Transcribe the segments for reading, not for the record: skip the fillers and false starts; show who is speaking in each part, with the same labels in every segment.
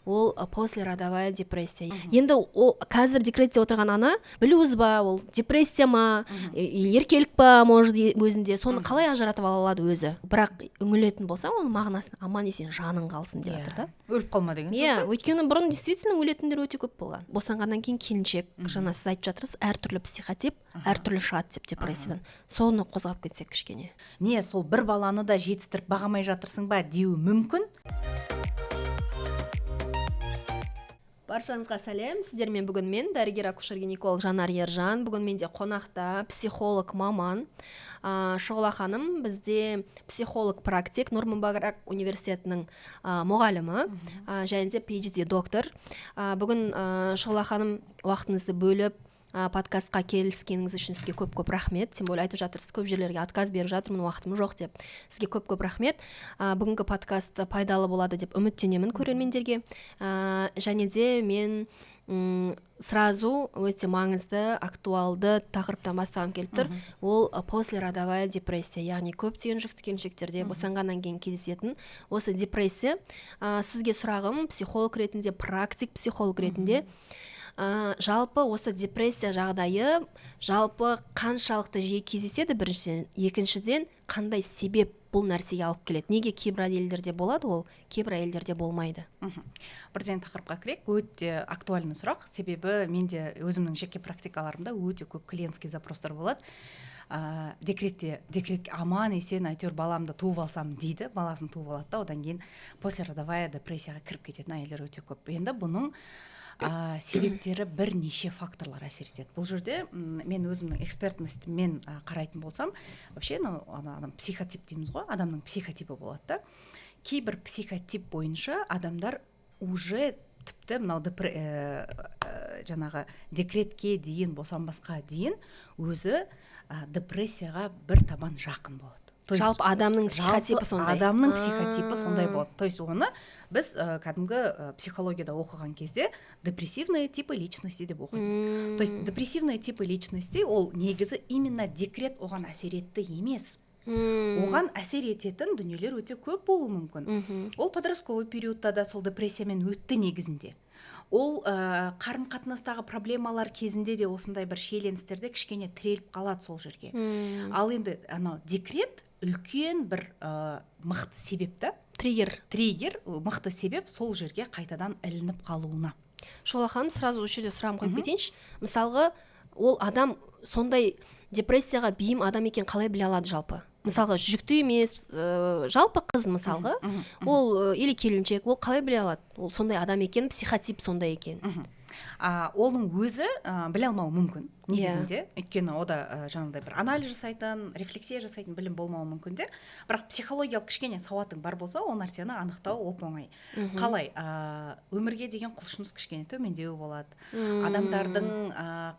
Speaker 1: Ол послеродовая депрессия. Енді ол қазір декретте отырған ана блюз ба, ол депрессия ма, еркелік па, может, өзінде соны қалай ажыратып ала алады өзі? Бірақ үңілетін болсаң, оның мағынасын аман есен жаның қалсын деп жатыр да.
Speaker 2: Өліп қалма деген сөз.
Speaker 1: Иә, өйткені бұрын действительно өлетіндер өте көп болған. Босанғаннан кейін келіншек, жаңа сіз айтып жатырсыз, әртүрлі психотип, әртүрлі шығады деп депрессиядан. Соны қозғап кетсек кішкене.
Speaker 2: Не, сол бір баланы да жетістіріп бағамай жатырсың ба деуі мүмкін.
Speaker 1: Баршаңызға сәлем. Сіздермен бүгін мен, дәрігер акушер-гинеколог Жанар Ержан. Бүгін менде қонақта психолог маман Шұғыла ханым, бізде психолог практик, Нұр Мүбарак университетінің мұғалімі, және де PhD доктор. Бүгін Шұғыла ханым, уақытыңызды бөліп подкастқа келіскеніңіз үшін сізге көп-көп рахмет. Тем более айтып жатырсыз, көп жерлерге отказ беріп жатырмын, уақытым жоқ деп. Сізге көп-көп рахмет. Бүгінгі подкаст пайдалы болады деп үміттенемін көрермендерге. Және де мен сразу өте маңызды, актуалды тақырыптан бастағым келіп тұр. Ол послеродовая депрессия, яғни көптеген жүкті келіншектерде босанғаннан кейін кездесетін осы депрессия. Сізге сұрағым, психолог ретінде, практик психолог ретінде, жалпы осы депрессия жағдайы жалпы қаншалықты жиі кездеседі біріншіден, екіншіден қандай себеп бұл нәрсеге алып келеді? Неге кейбір әйелдерде болады ол, кейбір әйелдерде болмайды?
Speaker 2: Бірден тақырыпқа кірейік. Өте актуальный сұрақ, себебі менде өзімнің жеке практикаларымда өте көп клиентский запростар болады. Декретте, декретке аман есен әйтеуір баламды туып алсам дейді, баласын туып алады да, одан кейін послеродовая депрессияға кіріп кететін әйелдер өте көп. Енді бұның себептері бірнеше факторлар әсер етеді. Бұл жерде мен өзімнің экспертностьмен қарайтын болсам, вообще анау адам психотип дейміз ғой, адамның психотипі болады да. Кейбір психотип бойынша адамдар уже тіпті мынау жаңағы декретке дейін, босанбасқа дейін өзі депрессияға бір табан жақын болады. То есть
Speaker 1: жалпы адамның психотипі
Speaker 2: жалпы
Speaker 1: сондай.
Speaker 2: Адамның психотипі сондай болады. То есть оны біз кәдімгі психологияда оқыған кезде депрессивные типы личности деп оқимыз. То есть депрессивные типы личности ол негізі именно декрет оған әсер етті емес. Оған әсер ететін дүниелер өте көп болуы мүмкін. Ол подростковый периодта да сол депрессиямен өтті негізінде. Ол қарым-қатынастағы проблемалар кезінде де осындай бір шиеленістерде кішкене тіреліп қалады сол жерге. Ал енді анау декрет үлкен бір мықты себеп та.
Speaker 1: Триггер.
Speaker 2: Триггер, мықты себеп сол жерге қайтадан ілініп қалуына.
Speaker 1: Шұғыла ханым, сразу осы жерде сұрағым қойып кетейінші. Мысалға, ол адам сондай депрессияға бейім адам екен қалай біле алады жалпы? Мысалға, жүкті емес, жалпы қыз мысалға, ол или келіншек, ол қалай біле алады? Ол сондай адам екен, психотип сондай екен.
Speaker 2: Оның өзі біле алмауы мүмкін негізінде. Өйткені ода жаңағыдай бір анализ жасайтын, рефлексия жасайтын білім болмауы мүмкін де. Бірақ психологиялық кішкене сауатың бар болса, ол нәрсені анықтау оп-оңай. Қалай? Өмірге деген құлшыныс кішкене төмендеу болады. Адамдардың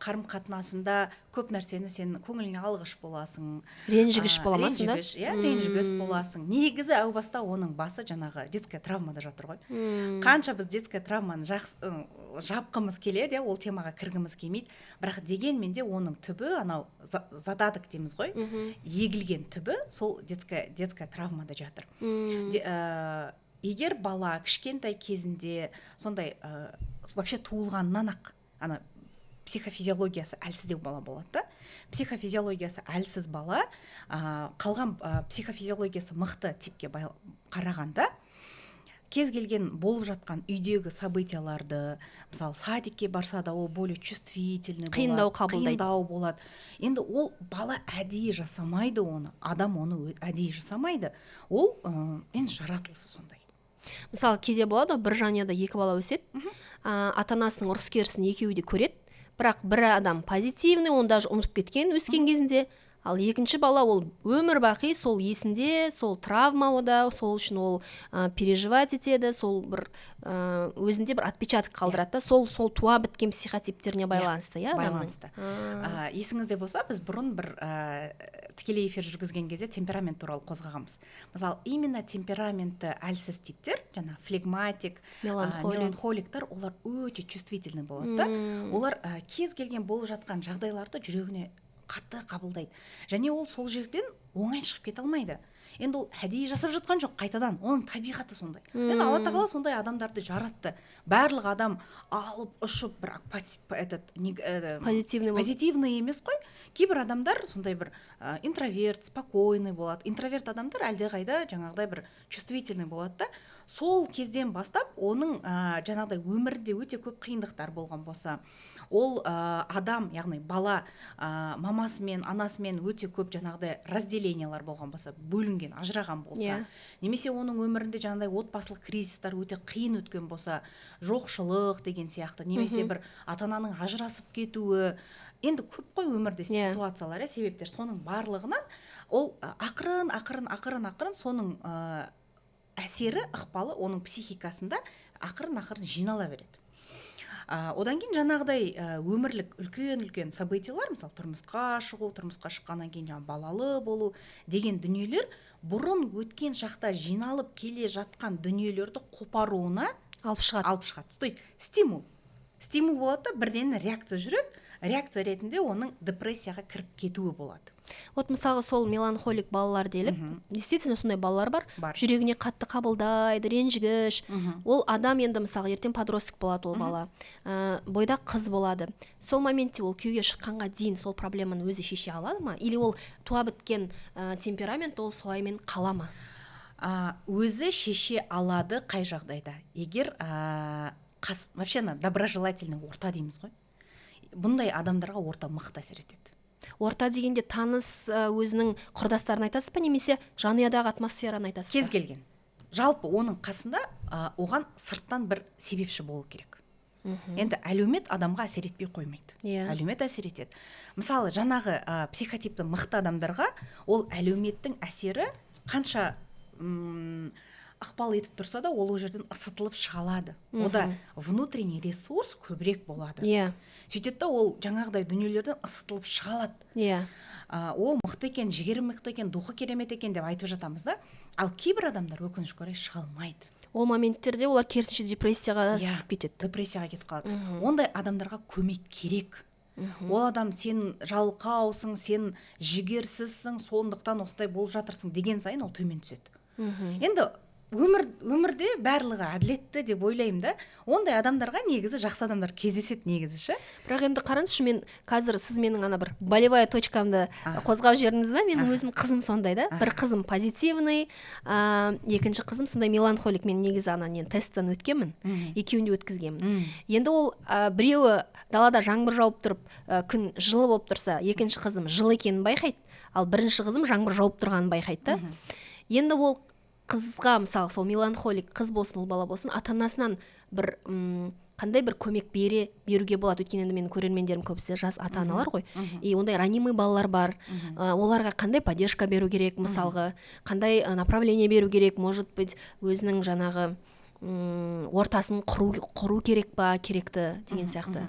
Speaker 2: қарым-қатынасында көп нәрсені сен көңіліңе алғыш боласың.
Speaker 1: Ренжігіш бола ма сонда?
Speaker 2: Ренжігіш, иә, ренжігіш боласың. Негізі әу баста оның басы жаңағы детская травмада жатыр ғой. Қанша біз детская травманы жапқымыз келеді, иә, ол темаға кіргіміз келмейді. Бірақ дегенмен де оның түбі анау задаток дейміз ғой, егілген түбі сол детская травмада жатыр. Егер бала кішкентай кезінде сондай вообще туылғаннан ақ ана психофизиологиясы әлсіздеу бала болады да. Психофизиологиясы әлсіз бала, қалған психофизиологиясы мықты типке қарағанда кез келген болып жатқан үйдегі событияларды, мысалы, садикке барса да, ол более чувствительный болады,
Speaker 1: қиындау қабылдайды.
Speaker 2: Қиындау болады. Енді ол бала әдейі жасамайды оны, адам оны әдейі жасамайды. Ол енді жаратылысы сондай.
Speaker 1: Мысалы, кейде болады ғой, бір жанұяда екі бала өседі, ата-анасының ұрыс-керісін екеуі де көреді, бірақ бір адам позитивный, оны даже ұмытып кеткен өскен кезінде, ал екінші бала ол өмір бақи сол есінде, сол травма ода, сол үшін ол переживать етеді, сол бір өзінде бір отпечаток қалдырады да, сол туа біткен психотиптеріне байланысты, иә, адамның?
Speaker 2: Байланысты. Есіңізде болса, біз бұрын бір тікелей эфир жүргізген кезде темперамент туралы қозғағанбыз. Мысалы, именно темпераменті әлсіз типтер, жаңа флегматик,
Speaker 1: меланхолик.
Speaker 2: Меланхоликтар, олар өте чувствительный болады да. Олар кез келген болып жатқан жағдайларды жүрегіне қатты қабылдайды. Және ол сол жерден оңай шығып кете алмайды. Енді ол әдейі жасап жатқан жоқ, қайтадан оның табиғаты сондай. Енді Алла тағала сондай адамдарды жаратты. Барлық адам алып ұшып бір этот
Speaker 1: позитивный,
Speaker 2: позитивный емес қой. Кейбір адамдар сондай бір интроверт, спокойный болады. Интроверт адамдар әлдеқайда жаңағыдай бір чувствительный болады да. Сол кезден бастап оның жаңағыдай өмірінде өте көп қиындықтар болған болса, ол адам, яғни бала, мамасымен, анасымен өте көп жаңағыдай разделениялар болған болса, бөлінген, ажыраған болса, немесе оның өмірінде жаңағыдай отбасылық кризистер өте қиын өткен болса, жоқшылық деген сияқты, немесе бір ата ананың ажырасып кетуі, енді көп қой өмірде ситуациялар, иә, себептер, соның барлығынан ол ақырын ақырын ақырын ақырын соның әсері, ықпалы оның психикасында ақырын ақырын жинала береді. Одан кейін жаңағыдай өмірлік үлкен үлкен событиялар, мысалы, тұрмысқа шығу, тұрмысқа шыққаннан кейін жаңағы балалы болу деген дүниелер бұрын өткен шақта жиналып келе жатқан дүниелерді қопаруына
Speaker 1: алып шығады.
Speaker 2: Алып шығады. То есть стимул болады да, бірден реакция жүреді. Реакция ретінде оның депрессияға кіріп кетуі болады.
Speaker 1: Вот, мысалы, сол меланхолик балалар делік, действительно сондай балалар бар,
Speaker 2: Бар.
Speaker 1: жүрегіне қатты қабылдайды, ренжігіш. Ол адам енді, мысалы, ертең подросток болады ол бала, бойдақ қыз болады. Сол моментте ол күйеуге шыққанға дейін сол проблеманы өзі шеше алады ма, или ол туа біткен темперамент, ол солаймен қала ма?
Speaker 2: Өзі шеше алады. Қай жағдайда? Егер қас, вообще ана доброжелательный орта дейміз ғой, бұндай адамдарға орта мықты әсер етеді.
Speaker 1: Орта дегенде таныс, өзінің құрдастарын айтасыз ба немесе жанұядағы атмосфераны айтасыз
Speaker 2: Кез
Speaker 1: ба?
Speaker 2: келген, жалпы оның қасында оған сырттан бір себепші болу керек. Енді әлеумет адамға әсер етпей қоймайды. Әлеумет әсер етеді. Мысалы, жаңағы психотипті мықты адамдарға ол әлеуметтің әсері қанша ықпал етіп тұрса да, ол жерден ысытылып шыға алады. Онда внутренний ресурс көбірек болады. Сөйтеді да, ол жаңағыдай дүниелерден ысытылып шыға алады. О, мықты екен, жігері мықты екен, духы керемет екен деп айтып жатамыз да. Ал кейбір адамдар, өкінішке орай, шыға алмайды.
Speaker 1: Ол моменттерде олар керісінше депрессияға
Speaker 2: Иә,
Speaker 1: түсіп кетеді.
Speaker 2: депрессияға кетіп қалады. Ондай адамдарға көмек керек. Ол адам «сен жалқаусың, сен жігерсізсің, сондықтан осындай болып жатырсың» деген сайын ол төмен түседі. Енді өмірде барлығы әділетті деп ойлаймын да. Ондай адамдарға негізі жақсы адамдар кездеседі негізі ше.
Speaker 1: Бірақ енді қараңызшы, мен қазір, сіз менің ана бір болевая точкамды қозғап жібердіңіз да. Менің өзім қызым сондай да. Бір қызым позитивный, екінші қызым сондай меланхолик. Мен негізі ана нені, тесттен өткенмін, екеуін де өткізгенмін. Енді ол біреуі далада жаңбыр жауып тұрып, күн жылы болып тұрса, екінші қызым жылы екенін байқайды, ал бірінші қызым жаңбыр жауып тұрғанын байқайды да. Енді ол қызға, мысалы, сол меланхолик қыз болсын, ұл бала болсын, ата анасынан бір қандай бір көмек беруге болады? Өйткені енді менің көрермендерім көбісі жас ата аналар ғой, и ондай ранимый балалар бар. Оларға қандай поддержка беру керек, мысалға, қандай направление беру керек? Может быть, өзінің жаңағы ортасын құру керек па, керекті деген сияқты.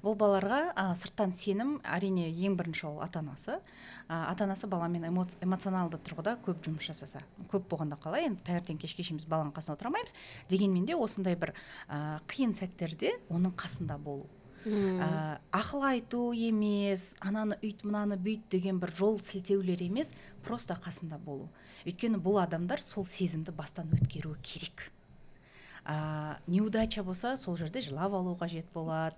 Speaker 2: Бұл балаларға сырттан сенім, әрине, ең бірінші ол ата анасы. Ата анасы баламен эмоционалды тұрғыда көп жұмыс жасаса. Көп болғанда қалай енді, таңертең кешке шейін біз баланың қасына отыра алмаймыз. Дегенмен де осындай бір қиын сәттерде оның қасында болу. Ақыл айту емес, ананы үйт, мынаны бүйт деген бір жол сілтеулер емес, просто қасында болу. Өйткені бұл адамдар сол сезімді бастан өткеруі керек. Неудача болса, сол жерде жылап алу қажет болады,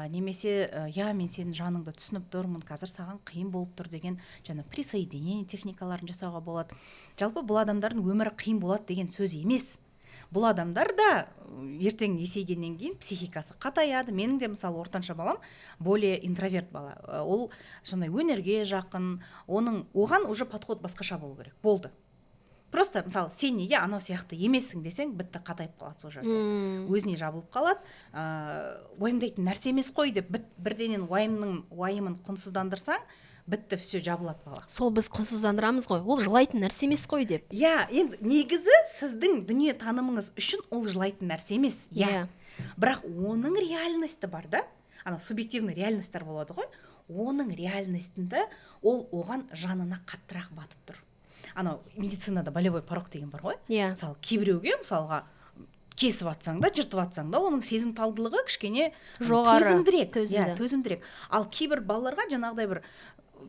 Speaker 2: немесе «я, мен сенің жаныңды түсініп тұрмын, қазір саған қиын болып тұр» деген жаңа присоединение техникаларын жасауға болады. Жалпы бұл адамдардың өмірі қиын болады деген сөз емес. Бұл адамдар да ертең есейгеннен кейін психикасы қатаяды. Менің де, мысалы, ортанша балам более интроверт бала. Ол сондай өнерге жақын, оның оған уже подход басқаша болу керек болды. Просто, мысалы, «сен неге анау сияқты емессің» десең, бітті, қатайып қалады сол жерде. Өзіне жабылып қалады, «уайымдайтын нәрсе емес қой» деп бірденен уайымын құнсыздандырсаң, бітті, все, жабылады бала.
Speaker 1: Сол біз құнсыздандырамыз ғой, «ол жылайтын нәрсе емес қой» деп.
Speaker 2: Иә, енді негізі сіздің дүние танымыңыз үшін ол жылайтын нәрсе емес, иә. Бірақ оның реальности бар да, ана субъективный реальностьтар болады ғой. Оның реальностінде ол оған жанына қаттырақ батып тұр. Анау медицинада болевой порог деген бар ғой. Мысалы, кейбіреуге, мысалға, кесіп атсаң да, жыртып атсаң да, оның сезімталдылығы кішкене
Speaker 1: Жоғары,
Speaker 2: төзімдірек.
Speaker 1: Төзімді.
Speaker 2: Иә, төзімдірек. Ал кейбір балаларға жаңағыдай бір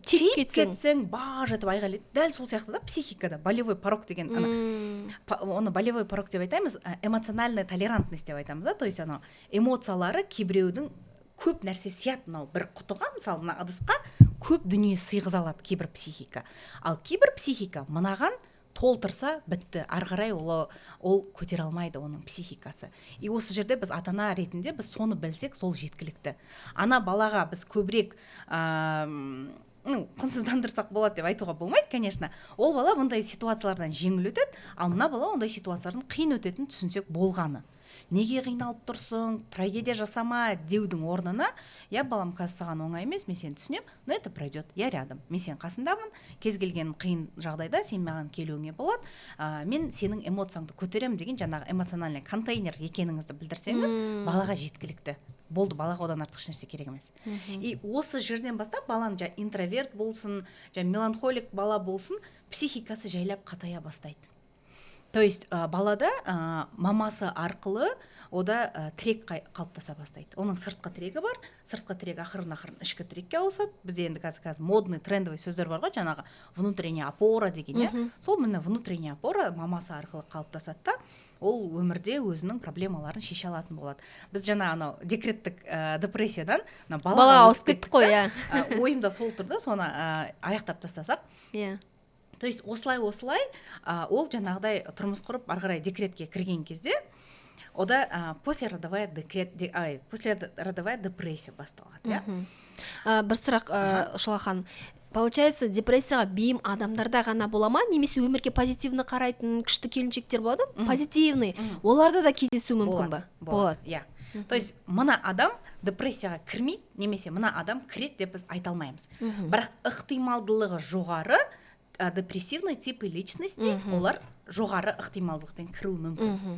Speaker 1: Тиіп кетсең.
Speaker 2: Кетсең, баж етіп айғайлайды. Дәл сол сияқты да психикада болевой порог деген ана, оны болевой порог деп айтамыз, эмоциональная толерантность деп айтамыз да. То есть анау эмоциялары кейбіреудің көп нәрсе сияды, мынау бір құтыға, мысалы, мына ыдысқа көп дүние сыйғыза алады кейбір психика. Ал кейбір психика мынаған толтырса, бітті, ары қарай ол көтере алмайды оның психикасы. И осы жерде біз ата ана ретінде біз соны білсек, сол жеткілікті. Ана балаға біз көбірек ну, құнсыздандырсақ болады деп айтуға болмайды, конечно. Ол бала бұндай ситуациялардан жеңіл өтеді, ал мына бала ондай ситуациялардан қиын өтетінін түсінсек болғаны. Неге қиналып тұрсың, трагедия жасама деудің орнына: «Иә, балам, қазір саған оңай емес, мен сені түсінемін, но это пройдет, я рядом, мен сенің қасындамын, кез келген қиын жағдайда сен маған келуіңе болады, мен сенің эмоцияңды көтеремін» деген жаңағы эмоциональный контейнер екеніңізді білдірсеңіз, балаға жеткілікті болды. Балаға одан артық ешнәрсе керек емес. И осы жерден бастап баланың, жаңа интроверт болсын, жаңа меланхолик бала болсын, психикасы жайлап қатая бастайды. То есть балада мамасы арқылы ода тірек қалыптаса бастайды. Оның сыртқы тірегі бар, сыртқы тірек ақырын ақырын ішкі тірекке ауысады. Бізде енді қазір модный, трендовый сөздер бар ғой, жаңағы внутренняя опора деген, иә. Сол міне внутренняя опора мамасы арқылы қалыптасады да, ол өмірде өзінің проблемаларын шеше алатын болады. Біз жаңа анау декреттік депрессиядан мына
Speaker 1: бала
Speaker 2: балаға
Speaker 1: ауысып
Speaker 2: өтіп
Speaker 1: кеттік қой, иә.
Speaker 2: Ойымда сол тұр да, соны аяқтап тастасақ. То есть осылай ол жаңағыдай тұрмыс құрып, ары қарай декретке кірген кезде ода послеродовая декрет де, ай, послеродовая депрессия басталады, иә.
Speaker 1: Бір сұрақ, Шұғыла ханым. Получается, депрессияға бейім адамдарда ғана бола ма, немесе өмірге позитивно қарайтын күшті келіншектер болады ғой, позитивный, оларда да кездесуі мүмкін ба?
Speaker 2: Болады, иә. То есть мына адам депрессияға кірмейді немесе мына адам кіреді деп біз айта алмаймыз, бірақ ықтималдылығы жоғары. Депрессивный типы личности, олар жоғары ықтималдылықпен кіруі мүмкін.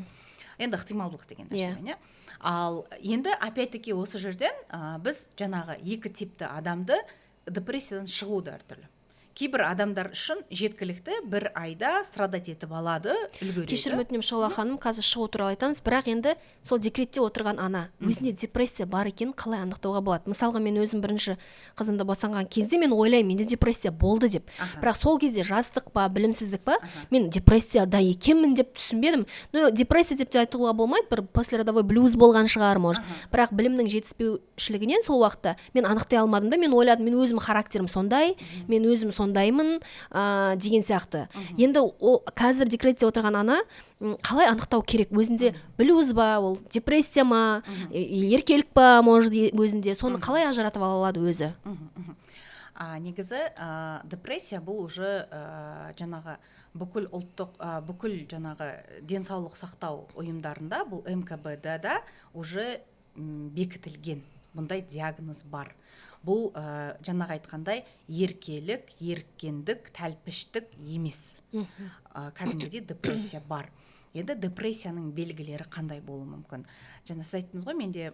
Speaker 2: Енді ықтималдылық деген нәрсемен, иә. Ал енді опять таки осы жерден біз жаңағы екі типті адамды депрессиядан шығу да әртүрлі. Кейбір адамдар үшін жеткілікті, бір айда страдать етіп алады, үлгереді.
Speaker 1: Кешірім өтінемін, Шұғыла ханым, қазір шығу туралы айтамыз, бірақ енді сол декретте отырған ана өзінде депрессия бар екенін қалай анықтауға болады? Мысалға, мен өзім бірінші қызымды босанған кезде мен ойлаймын, менде депрессия болды деп. Бірақ сол кезде жастық па, білімсіздік па, мен депрессияда екенмін деп түсінбедім. Ну, депрессия деп те айтуға болмайды, бір послеродовой блюз болған шығар, может. Бірақ білімнің жетіспеушілігінен сол уақытта мен анықтай алмадым да. Мен ойладым, мен өзім характерім сондай, мен өзім сондаймын деген сияқты. Енді ол қазір декретте отырған ана қалай анықтау керек өзінде блюз ба, ол депрессия ма, еркелік па, может, өзінде соны қалай ажыратып ала алады өзі?
Speaker 2: Негізі депрессия бұл уже жаңағы бүкіл ұлттық бүкіл жаңағы денсаулық сақтау ұйымдарында, бұл МКБ да уже бекітілген бұндай диагноз бар. Бұл жаңағы айтқандай еркелік, еріккендік, тәлпіштік емес. Кәдімгідей депрессия бар. Енді депрессияның белгілері қандай болуы мүмкін? Жаңа сіз айттыңыз ғой, менде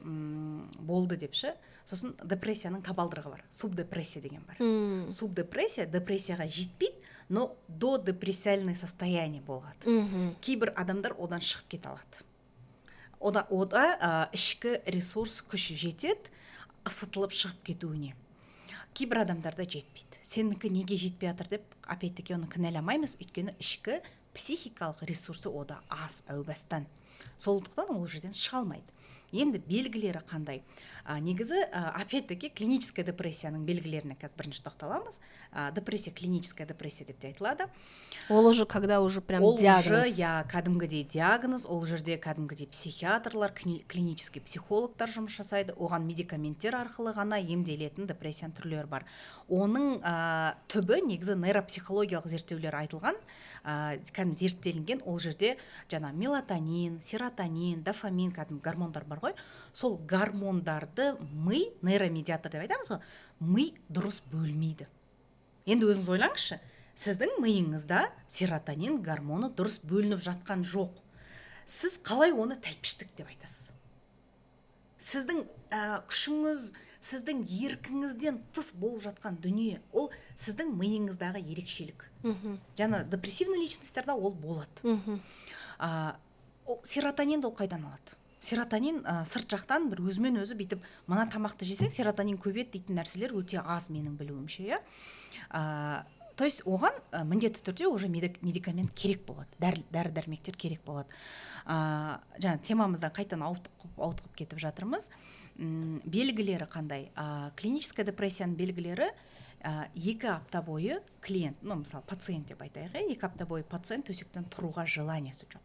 Speaker 2: болды деп ше. Сосын депрессияның табалдырығы бар, субдепрессия деген бар. Субдепрессия депрессияға жетпейді, но до депрессиальный состояние болады. Кейбір адамдар одан шығып кете алады. Ода ішкі ресурс, күш жетеді ысытылып шығып кетуіне. Кейбір адамдарда жетпейді. Сенікі неге жетпей жатыр деп опять таки оны кінәламаймыз, өйткені ішкі психикалық ресурсы ода аз әу бастан, сондықтан ол жерден шыға алмайды. Енді белгілері қандай? Негізі опять таки клиническая депрессияның белгілеріне қазір бірінші тоқталамыз. Депрессия, клиническая депрессия деп те айтылады.
Speaker 1: Ол уже когда уже прям
Speaker 2: ол
Speaker 1: диагноз.
Speaker 2: Уже, иә, кәдімгідей диагноз. Ол жерде кәдімгідей психиатрлар, клинический психологтар жұмыс жасайды. Оған медикаменттер арқылы ғана емделетін депрессияның түрлері бар. Оның түбі негізі нейропсихологиялық зерттеулер айтылған, кәдімгі зерттелінген. Ол жерде жаңа мелатонин, серотонин, дофамин, кәдімгі гормондар бар ғой. Сол гормондарды ми, нейромедиатор деп айтамыз ғой, ми дұрыс бөлмейді. Енді өзіңіз ойлаңызшы, сіздің миыңызда серотонин гормоны дұрыс бөлініп жатқан жоқ, сіз қалай оны тәлпіштік деп айтасыз? Сіздің күшіңіз, сіздің еркіңізден тыс болып жатқан дүние. Ол сіздің миыңыздағы ерекшелік. Жаңа депрессивный личностьтарда ол болады. Ол серотонинді ол қайдан алады? Серотонин сырт жақтан бір өзімен өзі бүйтіп мына тамақты жесең, серотонин көбейеді дейтін нәрселер өте аз, менің білуімше, иә. То есть оған міндетті түрде уже медикамент керек болады, дәрі дәрмектер керек болады. Жаңа темамыздан қайтадан ауытқып кетіп жатырмыз. Белгілері қандай? Клиническая депрессияның белгілері: 2 апта бойы клиент, ну, мысалы, пациент деп айтайық, иә, 2 апта бойы пациент төсектен тұруға желание сы жоқ.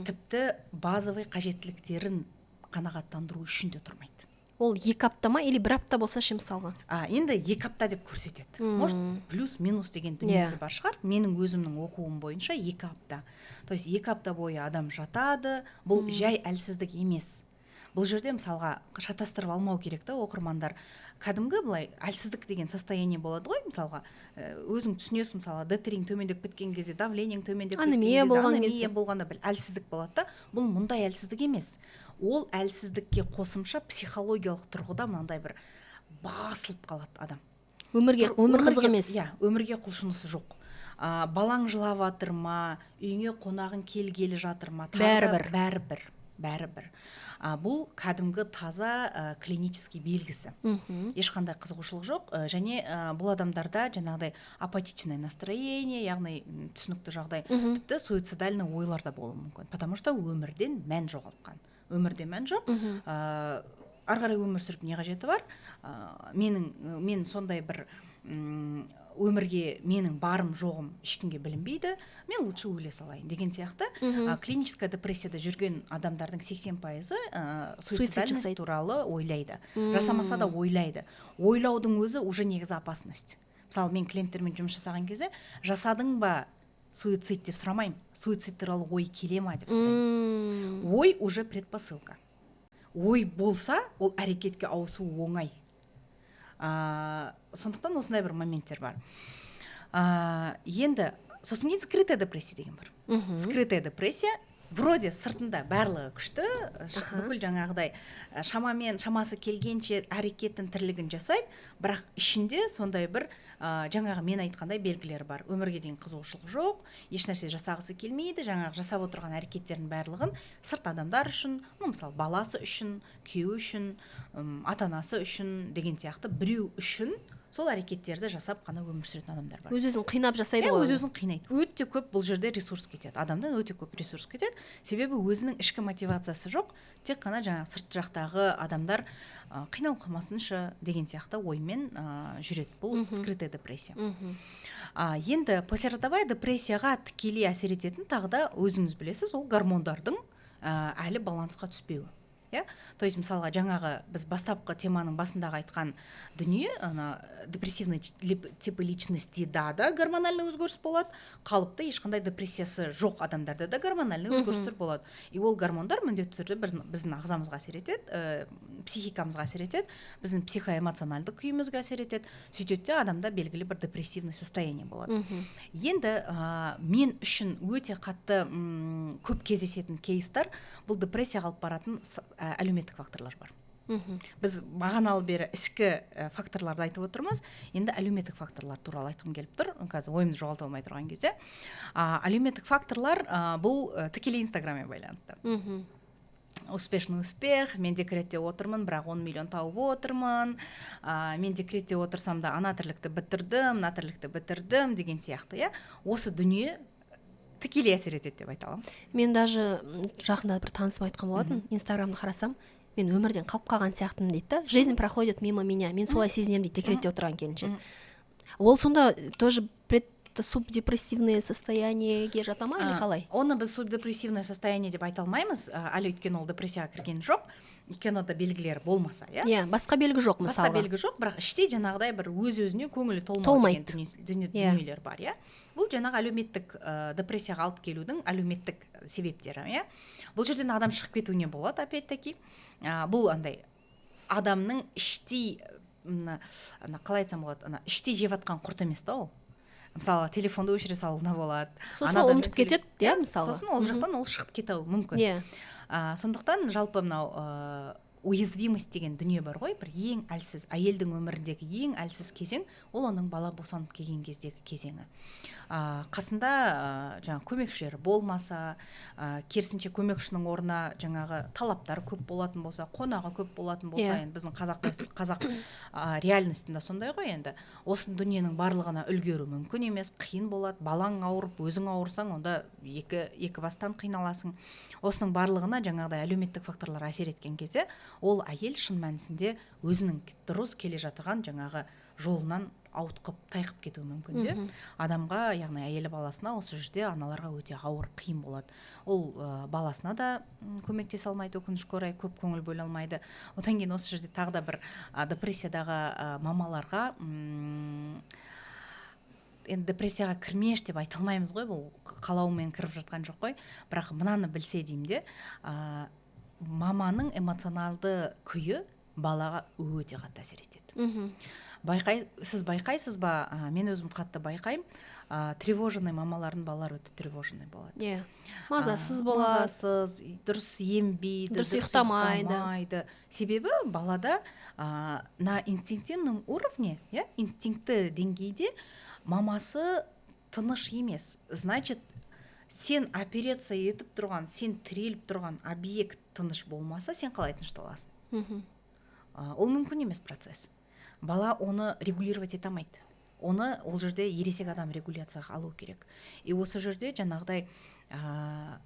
Speaker 2: Тіпті базовый қажеттіліктерін қанағаттандыру үшін де тұрмайды.
Speaker 1: Ол 2 апта ма или бір апта болса ше, мысалға?
Speaker 2: Енді 2 апта деп көрсетеді. Может, плюс минус деген дүниесі бар шығар. Менің өзімнің оқуым бойынша 2 апта. То есть 2 апта бойы адам жатады. Бұл жай әлсіздік емес. Бұл жерде, мысалға, шатастырып алмау керек та оқырмандар. Кәдімгі былай әлсіздік деген состояние болады ғой, мысалға, өзің түсінесің, мысалы, Д3 төмендеп кеткен кезде, давление ң төмендеп кеткен
Speaker 1: Анемия
Speaker 2: кезде,
Speaker 1: болған
Speaker 2: анемия
Speaker 1: кезде.
Speaker 2: болғанда бір әлсіздік болады да. Бұл мұндай әлсіздік емес. Ол әлсіздікке қосымша психологиялық тұрғыда мынандай бір басылып қалады адам.
Speaker 1: Өмірге өмір қызық емес.
Speaker 2: Иә, өмірге құлшынысы жоқ. Балаң жылап жатыр ма, үйіңе қонағың келгелі жатыр ма, тағы да
Speaker 1: Бәрібір.
Speaker 2: Бәрібір, бәрібір. Бұл кәдімгі таза клинический белгісі. Ешқандай қызығушылық жоқ. Және бұл адамдарда жаңағыдай апатичное настроение, яғни түсінікті жағдай, тіпті суицидальный ойлар да болуы мүмкін, потому что өмірден мән жоғалтқан, өмірде мән жоқ. Ары қарай өмір сүріп не қажеті бар? Менің мен сондай бір өмірге менің барым жоғым ешкімге білінбейді, мен лучше өле салайын деген сияқты. Клиническая депрессияда жүрген адамдардың 80%-ы
Speaker 1: Суицид
Speaker 2: суицидальность
Speaker 1: жасайды.
Speaker 2: туралы ойлайды, жасамаса да ойлайды. Ойлаудың өзі уже негізі опасность. Мысалы, мен клиенттермен жұмыс жасаған кезде «жасадың ба суицид?» деп сұрамаймын, «суицид туралы ой келе ма?» деп сұраймын. Ой уже предпосылка. Ой болса, ол әрекетке ауысу оңай. Сондықтан осындай бір моменттер бар. Енді сосын кейін скрытая депрессия деген бар. Скрытая депрессия: вроде сыртында барлығы күшті, бүкіл жаңағыдай шамамен шамасы келгенше әрекетін, тірлігін жасайды, бірақ ішінде сондай бір жаңағы мен айтқандай белгілер бар: өмірге деген қызығушылық жоқ, ешнәрсе жасағысы келмейді, жаңағы жасап отырған әрекеттердің барлығын сырт адамдар үшін, ну, мысалы, баласы үшін, күйеуі үшін, ата анасы үшін деген сияқты біреу үшін сол әрекеттерді жасап қана өмір сүретін адамдар бар.
Speaker 1: Өз өзін қинап жасайды
Speaker 2: Иә,
Speaker 1: ғой.
Speaker 2: өз өзін қинайды. Өте көп бұл жерде ресурс кетеді адамдан, өте көп ресурс кетеді, себебі өзінің ішкі мотивациясы жоқ, тек қана жаңағы сырт жақтағы адамдар қиналып қалмасыншы деген сияқты оймен жүреді. Бұл скрытая депрессия. Енді послеродовая депрессияға тікелей әсер ететін тағы да, өзіңіз білесіз, ол гормондардың әлі балансқа түспеуі, иә. То есть, мысалға, жаңағы біз бастапқы теманың басындағы айтқан дүние, ана депрессивный типы личности да гормональный өзгеріс болады, қалыпты, ешқандай депрессиясы жоқ адамдарда да гормональный өзгерістер болады. И ол гормондар міндетті түрде біздің ағзамызға әсер етеді, психикамызға әсер етеді, біздің психоэмоционалды күйімізге әсер етеді. Сөйтеді де, адамда белгілі бір депрессивный состояние болады. Енді мен үшін өте қатты көп кездесетін кейстар, бұл депрессияға алып баратын әлеуметтік факторлар бар. Біз бағаналы бері ішкі факторларды айтып отырмыз, енді әлеуметтік факторлар туралы айтқым келіп тұр қазір, ойымды жоғалтып алмай тұрған кезде. Әлеуметтік факторлар, бұл тікелей Инстаграммен байланысты. Успешный успех: мен декретте отырмын, бірақ 10 миллион тауып отырмын, мен декретте отырсам да, ана тірлікті бітірдім, мына тірлікті бітірдім деген сияқты, иә. Осы дүние тікелей әсер етеді деп айта аламын.
Speaker 1: Мен даже жақында бір танысым айтқан болатын: «Инстаграмды қарасам, мен өмірден қалып қалған сияқтымын», — дейді да. «Жизнь проходит мимо меня, мен солай сезінемін», — дейді декретте отырған келіншек. Ол сонда тоже субдепрессивное состояние ге жата ма или қалай?
Speaker 2: Оны біз субдепрессивное состояние деп айта алмаймыз әлі, өйткені ол депрессияға кірген жоқ, өйткені онда белгілері болмаса, иә.
Speaker 1: Иә, басқа белгі жоқ.
Speaker 2: Басқа
Speaker 1: мысалға.
Speaker 2: белгі жоқ, бірақ іштей жаңағыдай бір өз өзіне көңілі толмау
Speaker 1: Толмайды.
Speaker 2: деген дүниелер бар, иә. Бұл жаңағы әлеуметтік депрессияға алып келудің әлеуметтік себептері, иә. Бұл жерден адам шығып кетуіне болады опять таки. Бұл андай адамның іштей, мына ана қалай айтсам болады, ана іштей жеп жатқан құрт емес та ол. Мысалы, телефонды өшіре салуына болады.
Speaker 1: Сосын
Speaker 2: ана
Speaker 1: ол
Speaker 2: адаммен
Speaker 1: ұмытып кетеді, иә, мысалға.
Speaker 2: Сосын ол жақтан ол шығып кетуі мүмкін. Сондықтан жалпы мынау Уязвимость деген дүние бар ғой, бір ең әлсіз, әйелдің өміріндегі ең әлсіз кезең ол оның бала босанып келген кездегі кезеңі. Қасында жаңа көмекшілері болмаса, керісінше көмекшінің орнына жаңағы талаптар көп болатын болса, қонағы көп болатын болса,
Speaker 1: Иә.
Speaker 2: Енді біздің қазақ реальность ында сондай ғой. Енді осы дүниенің барлығына үлгеру мүмкін емес, қиын болады. Балаң ауырып, өзің ауырсаң, онда екі бастан қиналасың. Осының барлығына жаңағыдай әлеуметтік факторлар әсер еткен кезде, ол әйел шын мәнісінде өзінің дұрыс келе жатырған жаңағы жолынан ауытқып, тайқып кетуі мүмкін де адамға, яғни әйелі баласына. Осы жерде аналарға өте ауыр, қиын болады. Ол баласына да көмектесе алмайды, өкінішке орай, көп көңіл бөле алмайды. Одан кейін осы жерде тағы да бір депрессиядағы мамаларға, енді депрессияға кірмеш деп айта алмаймыз ғой, бұл қалауымен кіріп жатқан жоқ қой, бірақ мынаны білсе деймін де, маманың эмоционалды күйі балаға өте қатты әсер етеді. Сіз байқайсыз ба, мен өзім қатты байқаймын, тревожный мамалардың балалары өте тревожный болады.
Speaker 1: Иә, мазасыз болады.
Speaker 2: Мазасыз, дұрыс ембейді.
Speaker 1: Дұрыс ұйықтамайды.
Speaker 2: Ұйықтамайды. Себебі балада на инстинктивном уровне, иә, инстинктті деңгейде мамасы тыныш емес, значит, сен операция етіп тұрған, сен тіреліп тұрған объект тыныш болмаса, сен қалай тынышталасың? Ол мүмкін емес процесс. Бала оны регулировать ете алмайды. Оны ол жерде ересек адам регуляцияға алу керек. И осы жерде жаңағыдай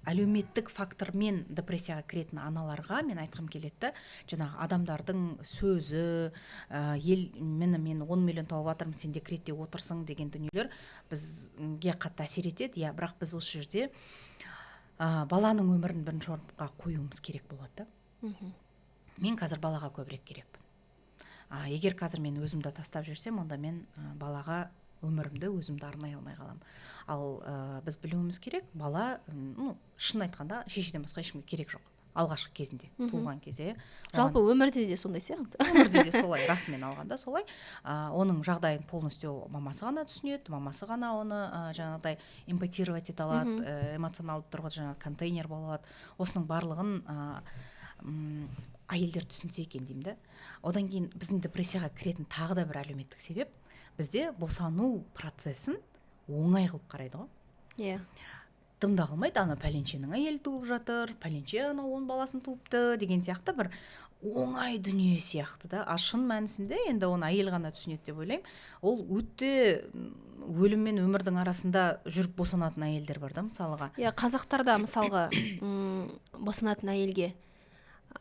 Speaker 2: әлеуметтік фактормен депрессияға кіретін аналарға мен айтқым келеді да, жаңағы адамдардың сөзі, ел міне, мен 10 миллион тауып жатырмын, сен декретте отырсың деген дүниелер бізге қатты әсер етеді, иә. Бірақ біз осы жерде баланың өмірін бірінші орынға қоюымыз керек болады да. Мен қазір балаға көбірек керекпін. Егер қазір мен өзімді тастап жіберсем, онда мен балаға өмірімді, өзімді арнай алмай қаламын. Ал біз білуіміз керек, бала, ну, шын айтқанда, шешеден басқа ешкімге керек жоқ алғашқы кезінде, туылған кезде.
Speaker 1: Жалпы өмірде де сондай сияқты.
Speaker 2: Өмірде де солай, расымен алғанда солай. Оның жағдайын полностью мамасы ғана түсінеді, мамасы ғана оны жаңағыдай эмпатировать ете алады, эмоционалды тұрғыда жаңағы контейнер бола алады. Осының барлығын әйелдер түсінсе екен деймін да. Одан кейін біздің депрессияға кіретін тағы да бір әлеуметтік себеп: бізде босану процесін оңай қылып қарайды ғой. Дым да қылмайды, ана пәленшенің әйелі туып жатыр, пәленше анау 10 баласын туыпты деген сияқты бір оңай дүние сияқты да. А шын мәнісінде, енді оны әйел ғана түсінеді деп ойлаймын, ол өте өлім мен өмірдің арасында жүріп босанатын әйелдер бар да, мысалға.
Speaker 1: Иә, қазақтарда мысалға босанатын әйелге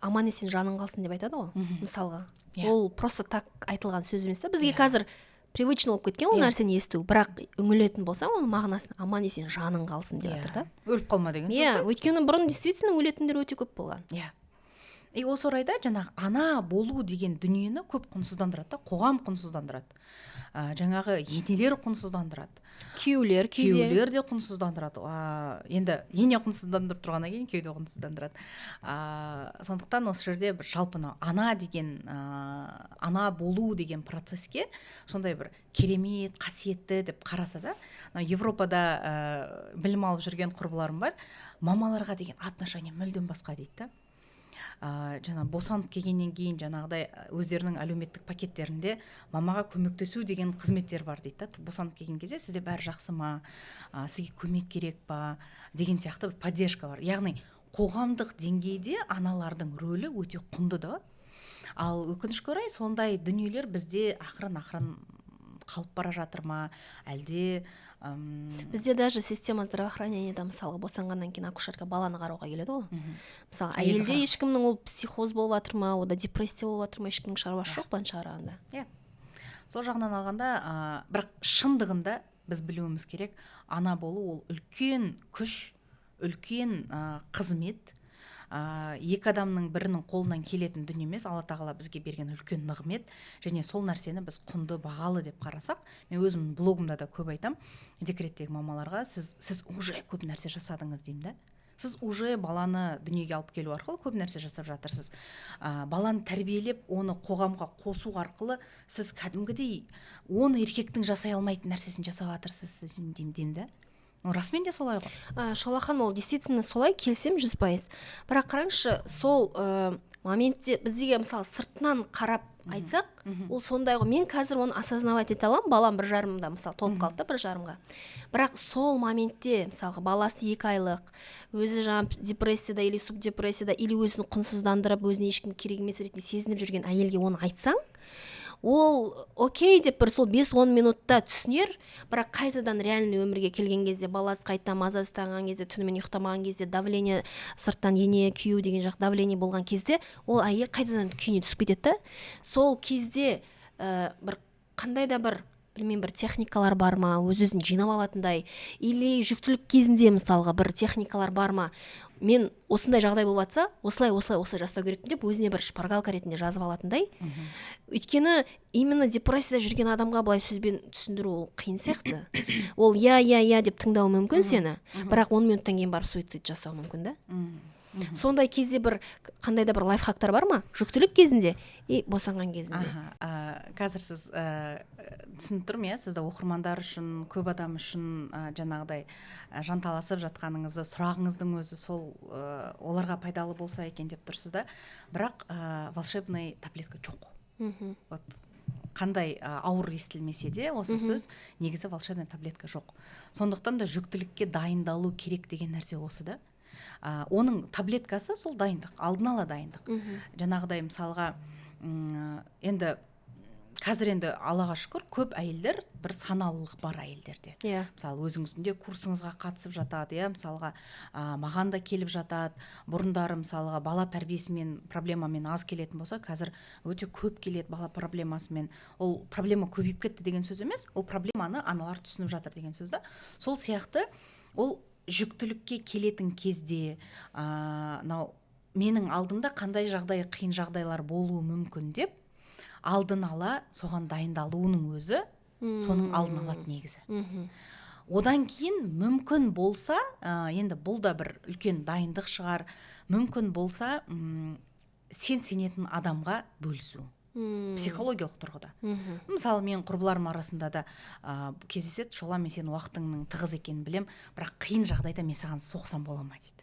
Speaker 1: «аман есен жаның қалсын» деп айтады ғой, мысалға. Ол просто так айтылған сөз емес та бізге. Қазір привычно болып кеткен ол нәрсені есту, бірақ үңілетін болсаң оның мағынасын, «аман есен жаның қалсын» деп жатыр да.
Speaker 2: Өліп қалма деген сөз ғой.
Speaker 1: Өйткені бұрын действительно өлетіндер өте көп болған.
Speaker 2: Иә, и осы орайда жаңағы ана болу деген дүниені көп құнсыздандырады да, қоғам құнсыздандырады, жаңағы енелер құнсыздандырады.
Speaker 1: Күйеулер кейде.
Speaker 2: Күйеулер де құнсыздандырады. Енді ене құнсыздандырып тұрғаннан кейін күйеу де құнсыздандырады. Сондықтан осы жерде бір жалпы мынау ана деген, ана болу деген процесске сондай бір керемет, қасиетті деп қараса да. Мынау Европада білім алып жүрген құрбыларым бар, мамаларға деген отношение мүлдем басқа дейді да. Жаңа босанып келгеннен кейін жаңағыдай өздерінің әлеуметтік пакеттерінде мамаға көмектесу деген қызметтер бар дейді да. Босанып келген кезде сізде бәрі жақсы ма, сізге көмек керек па деген сияқты бір поддержка бар. Яғни қоғамдық деңгейде аналардың рөлі өте құнды да. Ал өкінішке орай, сондай дүниелер бізде ақырын ақырын қалып бара жатыр ма, әлде
Speaker 1: Бізде даже система здравоохранения да, мысалға, босанғаннан кейін акушерка баланы қарауға келеді ғой, мысалы.
Speaker 2: Әйелді
Speaker 1: Әйелде
Speaker 2: қарау.
Speaker 1: ешкімнің, ол психоз болып жатыр ма, онда депрессия болып жатыр ма, ешкімнің шаруасы жоқ былайынша қарағанда.
Speaker 2: Иә, сол жағынан алғанда, бірақ шындығында біз білуіміз керек, ана болу ол үлкен күш, үлкен қызмет, екі адамның бірінің қолынан келетін дүние емес, Алла тағала бізге берген үлкен нығмет. Және сол нәрсені біз құнды, бағалы деп қарасақ. Мен өзімнің блогымда да көп айтам декреттегі мамаларға: сіз уже көп нәрсе жасадыңыз деймін да. Сіз уже баланы дүниеге алып келу арқылы көп нәрсе жасап жатырсыз. Баланы тәрбиелеп, оны қоғамға қосу арқылы сіз кәдімгідей 10 еркектің жасай алмайтын нәрсесін жасап жатырсыз сіз деймін да. Ну, расымен де солай ғой.
Speaker 1: Шұғыла ханым, ол действительно солай, келісемін 100%. Бірақ қараңызшы, сол Моментте бізге, мысалы, сыртынан қарап айтсақ, ол сондай ғой. Мен қазір оны осознавать ете аламын, балам 1,5-да, мысалы, толып қалды да 1,5-ға. Бірақ сол моментте, мысалға, баласы 2 айлық, өзі жаңағы депрессияда или субдепрессияда, или өзін құнсыздандырып, өзіне ешкім керек емес ретінде сезініп жүрген әйелге оны айтсаң, ол окей деп бір сол 5-10 минутта түсінер, бірақ қайтадан реальный өмірге келген кезде, баласы қайтадан мазасызданған кезде, түнімен ұйықтамаған кезде, давление сырттан, ене, күйеу деген жақ давление болған кезде, ол әйел қайтадан күйіне түсіп кетеді да. Сол кезде бір қандай да бір, білмеймін, бір техникалар бар ма өз өзін жинап алатындай, или жүктілік кезінде, мысалға, бір техникалар бар ма, мен осындай жағдай болып жатса, осылай, осылай, осылай жасау керекпін деп, өзіне бір шпаргалка ретінде жазып алатындай? Өйткені именно депрессияда жүрген адамға былай сөзбен түсіндіру ол қиын сияқты. Ол «иә, иә, иә» деп тыңдауы мүмкін сені, бірақ 10 минуттан кейін барып суицид жасауы мүмкін да. Сондай кезде бір қандай да бір лайфхактар бар ма жүктілік кезінде и босанған кезінде?
Speaker 2: Аха, қазір сіз, түсініп тұрмын, иә, сізді оқырмандар үшін, көп адам үшін жаңағыдай жанталасып жатқаныңызды, сұрағыңыздың өзі сол оларға пайдалы болса екен деп тұрсыз да. Бірақ волшебный таблетка жоқ. Вот қандай ауыр естілмесе де осы сөз, негізі волшебный таблетка жоқ. Сондықтан да жүктілікке дайындалу керек деген нәрсе осы да. Оның таблеткасы сол дайындық, алдын ала дайындық. Жаңағыдай, мысалға, енді қазір енді, Аллаға шүкір, көп әйелдер, бір саналылық бар әйелдерде. Мысалы, өзіңіздің де курсыңызға қатысып жатады, иә, мысалға, маған да келіп жатады. Бұрындары, мысалға, бала тәрбиесімен проблемамен аз келетін болса, қазір өте көп келеді бала проблемасымен. Ол проблема көбейіп кетті деген сөз емес, ол проблеманы аналар түсініп жатыр деген сөз да. Сол сияқты ол жүктілікке келетін кезде мынау менің алдымда қандай жағдай, қиын жағдайлар болуы мүмкін деп алдын ала соған дайындалуының өзі соның алдын алады негізі. Одан кейін мүмкін болса, енді бұл да бір үлкен дайындық шығар, мүмкін болса, сен сенетін адамға бөлісу психологиялық тұрғыда. Мысалы, мен құрбыларым арасында да кездеседі: «Шұғыла, мен сенің уақытыңның тығыз екенін білем, бірақ қиын жағдайда мен саған соқсам бола ма?» – дейді.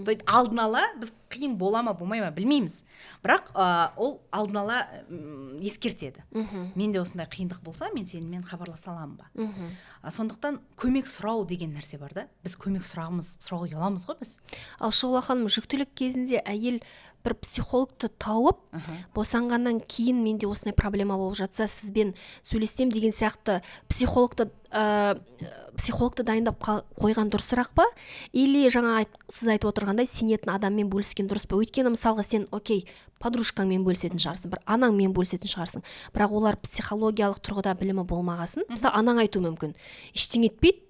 Speaker 2: То есть алдын ала біз қиын бола ма, болмай ма, білмейміз, бірақ ол алдын ала ескертеді: «Менде осындай қиындық болса, мен сенімен хабарласа аламын ба?» Сондықтан көмек сұрау деген нәрсе бар да. Біз көмек сұрағымыз, сұрауға ұяламыз ғой біз.
Speaker 1: Ал, Шұғыла ханым, жүктілік кезінде әйел бір психологты тауып, босанғаннан кейін менде осындай проблема болып жатса, сізбен сөйлессем деген сияқты психологты дайындап қойған дұрысырақ па, или жаңа сіз айтып отырғандай, сенетін адаммен бөліскен дұрыс па? Өйткені, мысалға, сен, окей, подружкаңмен бөлісетін шығарсың, бір анаңмен бөлісетін шығарсың, бірақ олар психологиялық тұрғыда білімі болмағасын, мысалы, анаң айтуы мүмкін: «Ештеңе етпейді,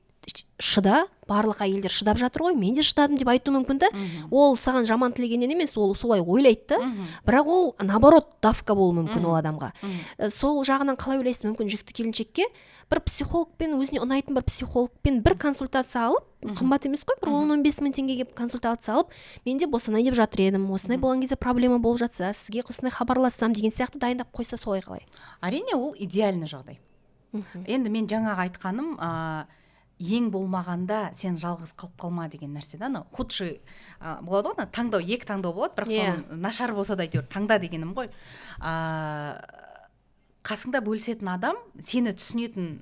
Speaker 1: шыда, барлық әйелдер шыдап жатыр ғой, мен де шыдадым», – деп айтуы мүмкін да. Ол саған жаман тілегеннен емес, ол солай ойлайды да, бірақ ол, наоборот, давка болуы мүмкін ол адамға. Сол жағынан қалай ойлайсыз? Мүмкін, жүкті келіншекке бір психологпен, өзіне ұнайтын бір психологпен бір консультация алып, қымбат емес қой, бір 10-15 мың теңгеге консультация алып, мен де босанайын деп жатыр едім, осындай болған кезде проблема болып жатса, сізге осындай хабарлассам деген сияқты дайындап қойса, солай қалай?
Speaker 2: Әрине, ол идеальный жағдай. Енді мен жаңағы айтқаным, ең болмағанда сен жалғыз қалып қалма деген нәрсе да. Анау худший болады ғой, ана таңдау, екі таңдау болады, бірақ соның нашар болса да, әйтеуір таңда дегенім ғой. Қасыңда бөлісетін адам, сені түсінетін,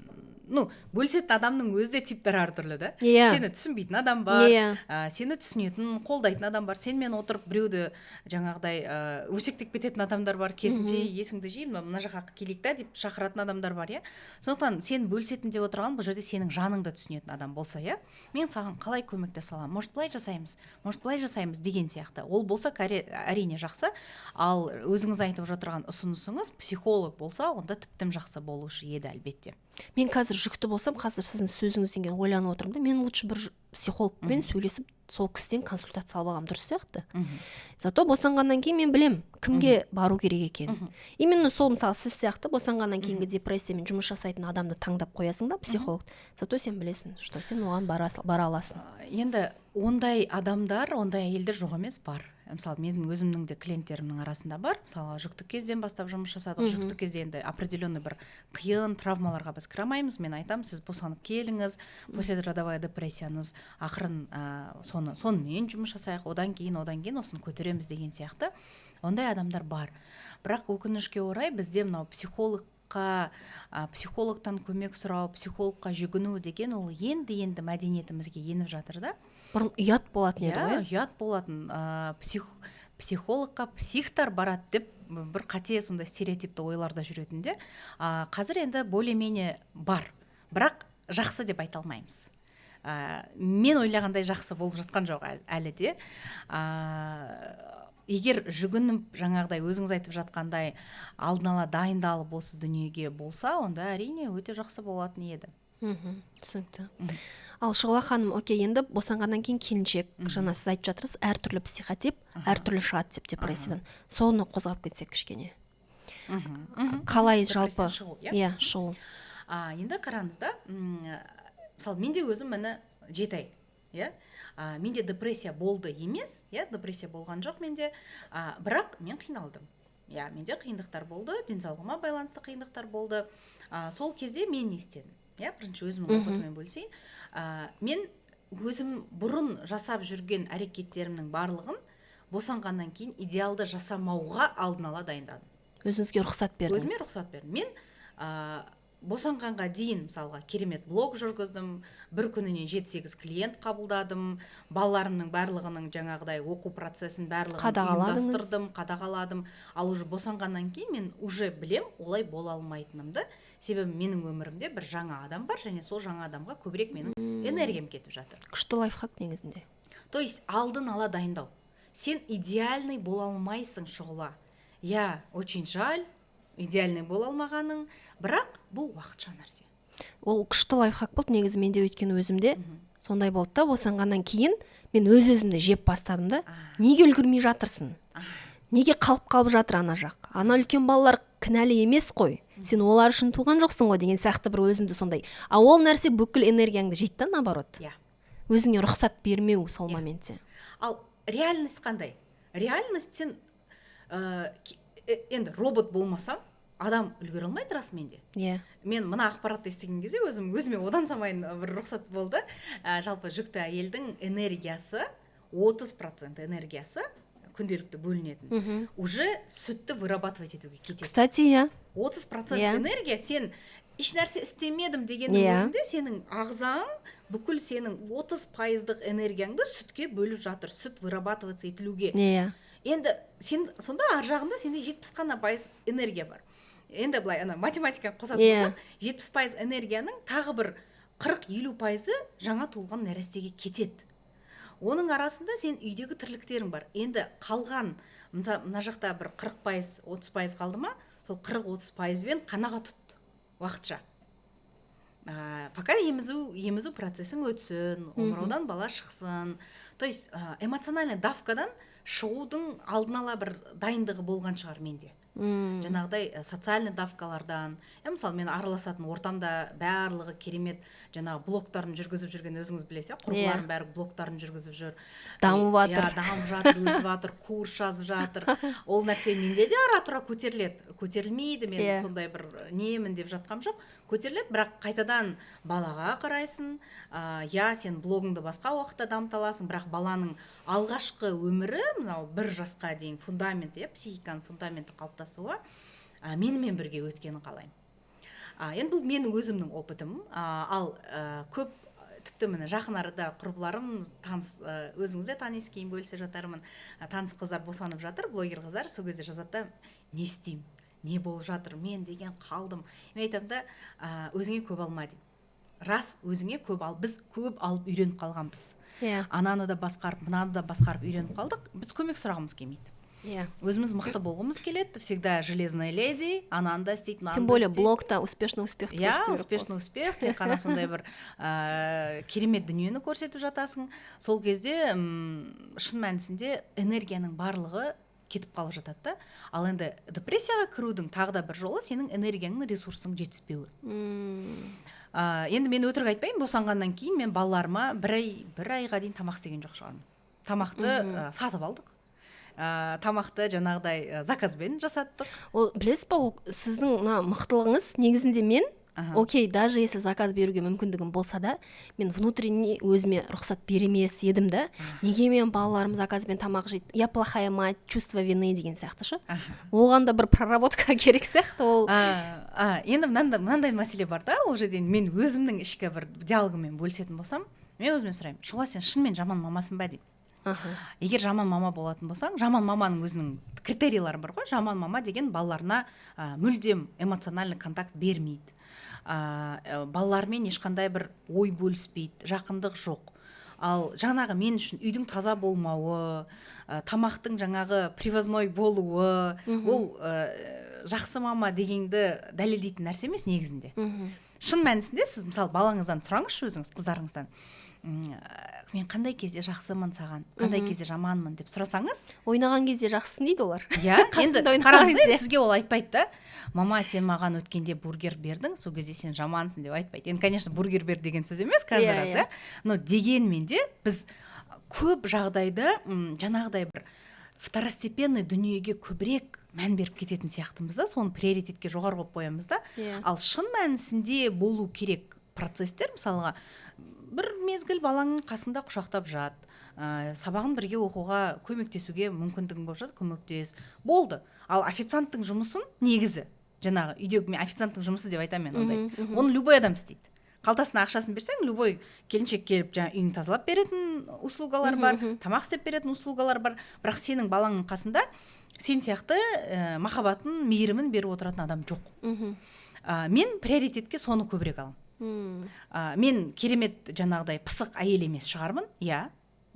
Speaker 2: ну, бөлісетін адамның өзі де типтері әртүрлі да. Сені түсінбейтін адам бар, сені түсінетін, қолдайтын адам бар, сенімен отырып біреуді жаңағыдай өсектеп кететін адамдар бар, керісінше, «Есіңді жи, мына жаққа келейік та» деп шақыратын адамдар бар, иә. Сондықтан сен бөлісетін деп отырған бұл жерде сенің жаныңды түсінетін адам болса, иә, мен саған қалай көмектесе аламын, может, былай жасаймыз, может, былай жасаймыз деген сияқты, ол болса, әрине, жақсы. Ал өзіңіз айтып отырған ұсынысыңыз, психолог болса, онда тіптен жақсы болушы еді, әлбетте.
Speaker 1: Мен қазір жүкті болсам, қазір сіздің сөзіңізден кейін ойланып отырмын да, мен лучше бір психологпен сөйлесіп, сол кісіден консультация алып алғаным дұрыс сияқты. Зато босанғаннан кейін мен білем кімге бару керек екенін. Именно сол, мысалы, сіз сияқты босанғаннан кейінгі депрессиямен жұмыс жасайтын адамды таңдап қоясың да, психолог. Зато сен білесің, что сен оған бара аласың.
Speaker 2: Енді ондай адамдар, ондай әйелдер жоқ емес, бар. Мысалы, менің өзімнің де клиенттерімнің арасында бар. Мысалы, жүкті кезден бастап жұмыс жасадық. Жүкті кезде енді определенный бір қиын травмаларға біз кіре алмаймыз. Мен айтамын: «Сіз босанып келіңіз, послеродовая депрессияңыз ақырын, соны, сонымен жұмыс жасайық, одан кейін осыны көтереміз» деген сияқты. Ондай адамдар бар. Бірақ өкінішке орай бізде мынау психологтан көмек сұрау, психологқа жүгіну деген ол енді-енді мәдениетімізге еніп жатыр да.
Speaker 1: Бұрын ұят болатын еді ғой.
Speaker 2: Ұят болатын. Психологқа психтар барады деп бір қате сондай стереотипті ойларда жүретін де. Қазір енді более-менее бар, бірақ жақсы деп айта алмаймыз. Мен ойлағандай жақсы болып жатқан жоқ әлі де. Егер жүгініп, жаңағыдай өзіңіз айтып жатқандай, алдын ала дайындалып осы дүниеге болса, онда әрине өте жақсы болатын еді.
Speaker 1: Түсінікті. Ал Шұғыла ханым, окей, енді босанғаннан кейін келіншек, жаңа сіз айтып жатырсыз, әртүрлі психотип, әртүрлі шығады деп депрессиядан. Соны қозғап кетсек кішкене. Қалай жалпы?
Speaker 2: Шығу, иә?
Speaker 1: Иә, шығу.
Speaker 2: Енді қараңыз да, мысалы, менде өзім міне 7 ай, иә? Менде депрессия болды емес, иә, депрессия болған жоқ менде, бірақ мен қиналдым. Иә, менде қиындықтар болды, денсаулығыма байланысты қиындықтар болды. Сол кезде мен не істедім? Иә, бірінші өзімнің опытыммен бөлісейін. Мен өзім бұрын жасап жүрген әрекеттерімнің барлығын босанғаннан кейін идеалды жасамауға алдын ала дайындадым.
Speaker 1: Өзіңізге рұқсат бердіңіз?
Speaker 2: Өзіме рұқсат бердім. Мен босанғанға дейін, мысалға, керемет блог жүргіздім, бір күніне 7-8 клиент қабылдадым, балаларымның барлығының жаңағыдай оқу процесін барлығын ұйымдастырдым, қадағаладым. Ал уже босанғаннан кейін мен уже білем, олай бола алмайтынымды. Себебі менің өмірімде бір жаңа адам бар, және сол жаңа адамға көбірек менің энергиям кетіп жатыр.
Speaker 1: Күшті лайфхак негізінде.
Speaker 2: То есть алдын ала дайындау. Сен идеальный бола алмайсың, Шұғыла. Я, очень жаль, идеальный бола алмағаның, бірақ бұл уақытша нәрсе.
Speaker 1: Ол күшті лайфхак болды негізі менде, өйткені өзімде сондай болды да, босанғаннан кейін мен өз өзімді жеп бастадым да. Неге үлгермей жатырсың? Неге қалып қалып жатыр ана жақ? Ана үлкен балалар кінәлі емес қой. Сен олар үшін туған жоқсың ғой деген сияқты бір өзімді сондай. А ол нәрсе бүкіл энергияңды жейді да, наоборот. Өзіңе рұқсат бермеу сол моментте.
Speaker 2: Ал реальность қандай? Реальность сен енді робот болмасаң, адам үлгере алмайды расымен де. Мен мына ақпаратты естіген кезде өзім өзіме одан самайын бір рұқсат болды. Жалпы жүкті әйелдің энергиясы, 30% энергиясы күнделікті бөлінетін. Уже сүтті вырабатывать етуге кетеді.
Speaker 1: Кстати, иә.
Speaker 2: 30% энергия, сен ешнәрсе істемедім дегеннің өзінде сенің ағзаң бүкіл сенің 30% энергияңды сүтке бөліп жатыр, сүт вырабатываться етілуге. Енді сен сонда ар жағында сенде 70 қана пайыз энергия бар. Енді былай ана математиканы қосатын болсақ, 70% энергияның тағы бір 40-50% жаңа туылған нәрестеге кетеді. Оның арасында сен үйдегі тірліктерің бар. Енді қалған, мысалы, мына жақта бір 40%, 30% қалды ма, сол 40-30%-бен қанағат тұт уақытша. Пока емізу процесің өтсін, омыраудан бала шықсын. То есть, эмоциональный давкадан шығудың алдын ала бір дайындығы болған шығар менде. Жаңағыдай социальный давкалардан. Мысалы, мен араласатын ортамда барлығы керемет, жаңағы блогтарын жүргізіп жүрген, өзіңіз білесіз, құрбыларым бәрі блогтарын жүргізіп жүр.
Speaker 1: Дамып жатыр.
Speaker 2: Иә, дамып жатыр, өсіп жатыр, курс жазып жатыр. Ол нәрсе менде де ара-тұра көтеріледі. Көтерілмейді, мен сондай бір немін деп жатқам жоқ. Көтеріледі, бірақ қайтадан балаға қарайсың. Я, сен блогыңды басқа уақытта дамыта аласың, бірақ баланың алғашқы өмірі, мынау 1 жасқа дейін фундамент, психиканың фундаменті қалыптасуы, менімен бірге өткенін қалаймын. Енді бұл менің өзімнің опытым. Ал, көп, тіпті міне жақын арада құрбыларым, таныс, өзіңіз де танисыз, кейін бөлісе жатармын. Таныс қыздар босанып жатыр, блогер қыздар, сол кезде жазады да, не істеймін, не болып жатыр, мен деген қалдым. Мен айтамын да, өзіңе көп алма деймін. Рас, өзіңе көп ал, біз көп алып үйреніп қалғанбыз. Ананы да басқарып, мынаны да басқарып үйреніп қалдық, біз көмек сұрағымыз келмейді. Өзіміз мықты болғымыз келеді, всегда железная леди, ананы да істейді, мынаны
Speaker 1: Тем
Speaker 2: да
Speaker 1: более
Speaker 2: істейді.
Speaker 1: блогта успешный успех
Speaker 2: Иә,
Speaker 1: көрсету керек
Speaker 2: успешный
Speaker 1: болды.
Speaker 2: успех, тек қана сондай бір, керемет дүниені көрсетіп жатасың. Сол кезде, шын мәнісінде энергияның барлығы кетіп қалып жатады да. Ал енді депрессияға кірудің тағы да бір жолы сенің энергияңның, ресурсың жетіспеуі. Енді мен өтірік айтпаймын, босанғаннан кейін мен балаларыма бір айға дейін тамақ істеген жоқ шығармын. Тамақты, сатып алдық. Тамақты жаңағыдай, заказбен жасаттық.
Speaker 1: Ол білесіз ба, ол сіздің мына мықтылығыңыз негізінде мен Окей, даже если заказ беруге мүмкіндігім болса да, мен внутренний өзіме рұқсат бермес едім да. Неге мен балаларым заказбен тамақ жейді, я плохая мать, чувство вины деген сияқты ше. Оған да бір проработка керек сияқты ол.
Speaker 2: Енді мынандай мәселе бар да. Ол жерде мен өзімнің ішкі бір диалогыммен бөлісетін болсам, мен өзіме сұраймын: «Шұғыла, сен шынымен жаман мамасың ба?» – деймін. Егер жаман мама болатын болсаң, жаман маманың өзінің критерийлері бар ғой. Жаман мама деген балаларына мүлдем эмоциональный контакт бермейді, балаларымен ешқандай бір ой бөліспейді, жақындық жоқ. Ал жаңағы мен үшін үйдің таза болмауы, тамақтың жаңағы привозной болуы, ол жақсы мама дегенді дәлелдейтін нәрсе емес негізінде. Шын мәнісінде сіз, мысалы, балаңыздан сұраңызшы, өзіңіз қыздарыңыздан: «Мен қандай кезде жақсымын саған, қандай кезде жаманмын?» – деп сұрасаңыз.
Speaker 1: Ойнаған кезде жақсысың дейді олар.
Speaker 2: Иә, енді
Speaker 1: Қасында ойнаған
Speaker 2: қараңыз да, енді
Speaker 1: кезде.
Speaker 2: Сізге ол айтпайды да: «Мама, сен маған өткенде бургер бердің, сол кезде сен жамансың», – деп айтпайды. Енді, конечно, бургер бер деген сөз емес каждый раз да, но дегенмен де біз көп жағдайда жаңағыдай бір второстепенный дүниеге көбірек мән беріп кететін сияқтымыз да, соны приоритетке жоғары қойып қоямыз да. Ал шын мәнісінде болу керек процесстер, мысалға, бір мезгіл балаңның қасында құшақтап жат, сабағын бірге оқуға көмектесуге мүмкіндігің болып жатыр, көмектес, болды. Ал официанттың жұмысын негізі, жаңағы үйдегі, мен официанттың жұмысы деп айтамын мен ондайды, оны любой адам істейді. Қалтасына ақшасын берсең, любой келіншек келіп, жаңа үйін тазалап беретін услугалар бар, тамақ істеп беретін услугалар бар. Бірақ сенің балаңның қасында сен сияқты махаббатын, мейірімін беріп отыратын адам жоқ. Мен приоритетке соны көбірек аламын. Мен керемет жаңағыдай пысық әйел емес шығармын, иә,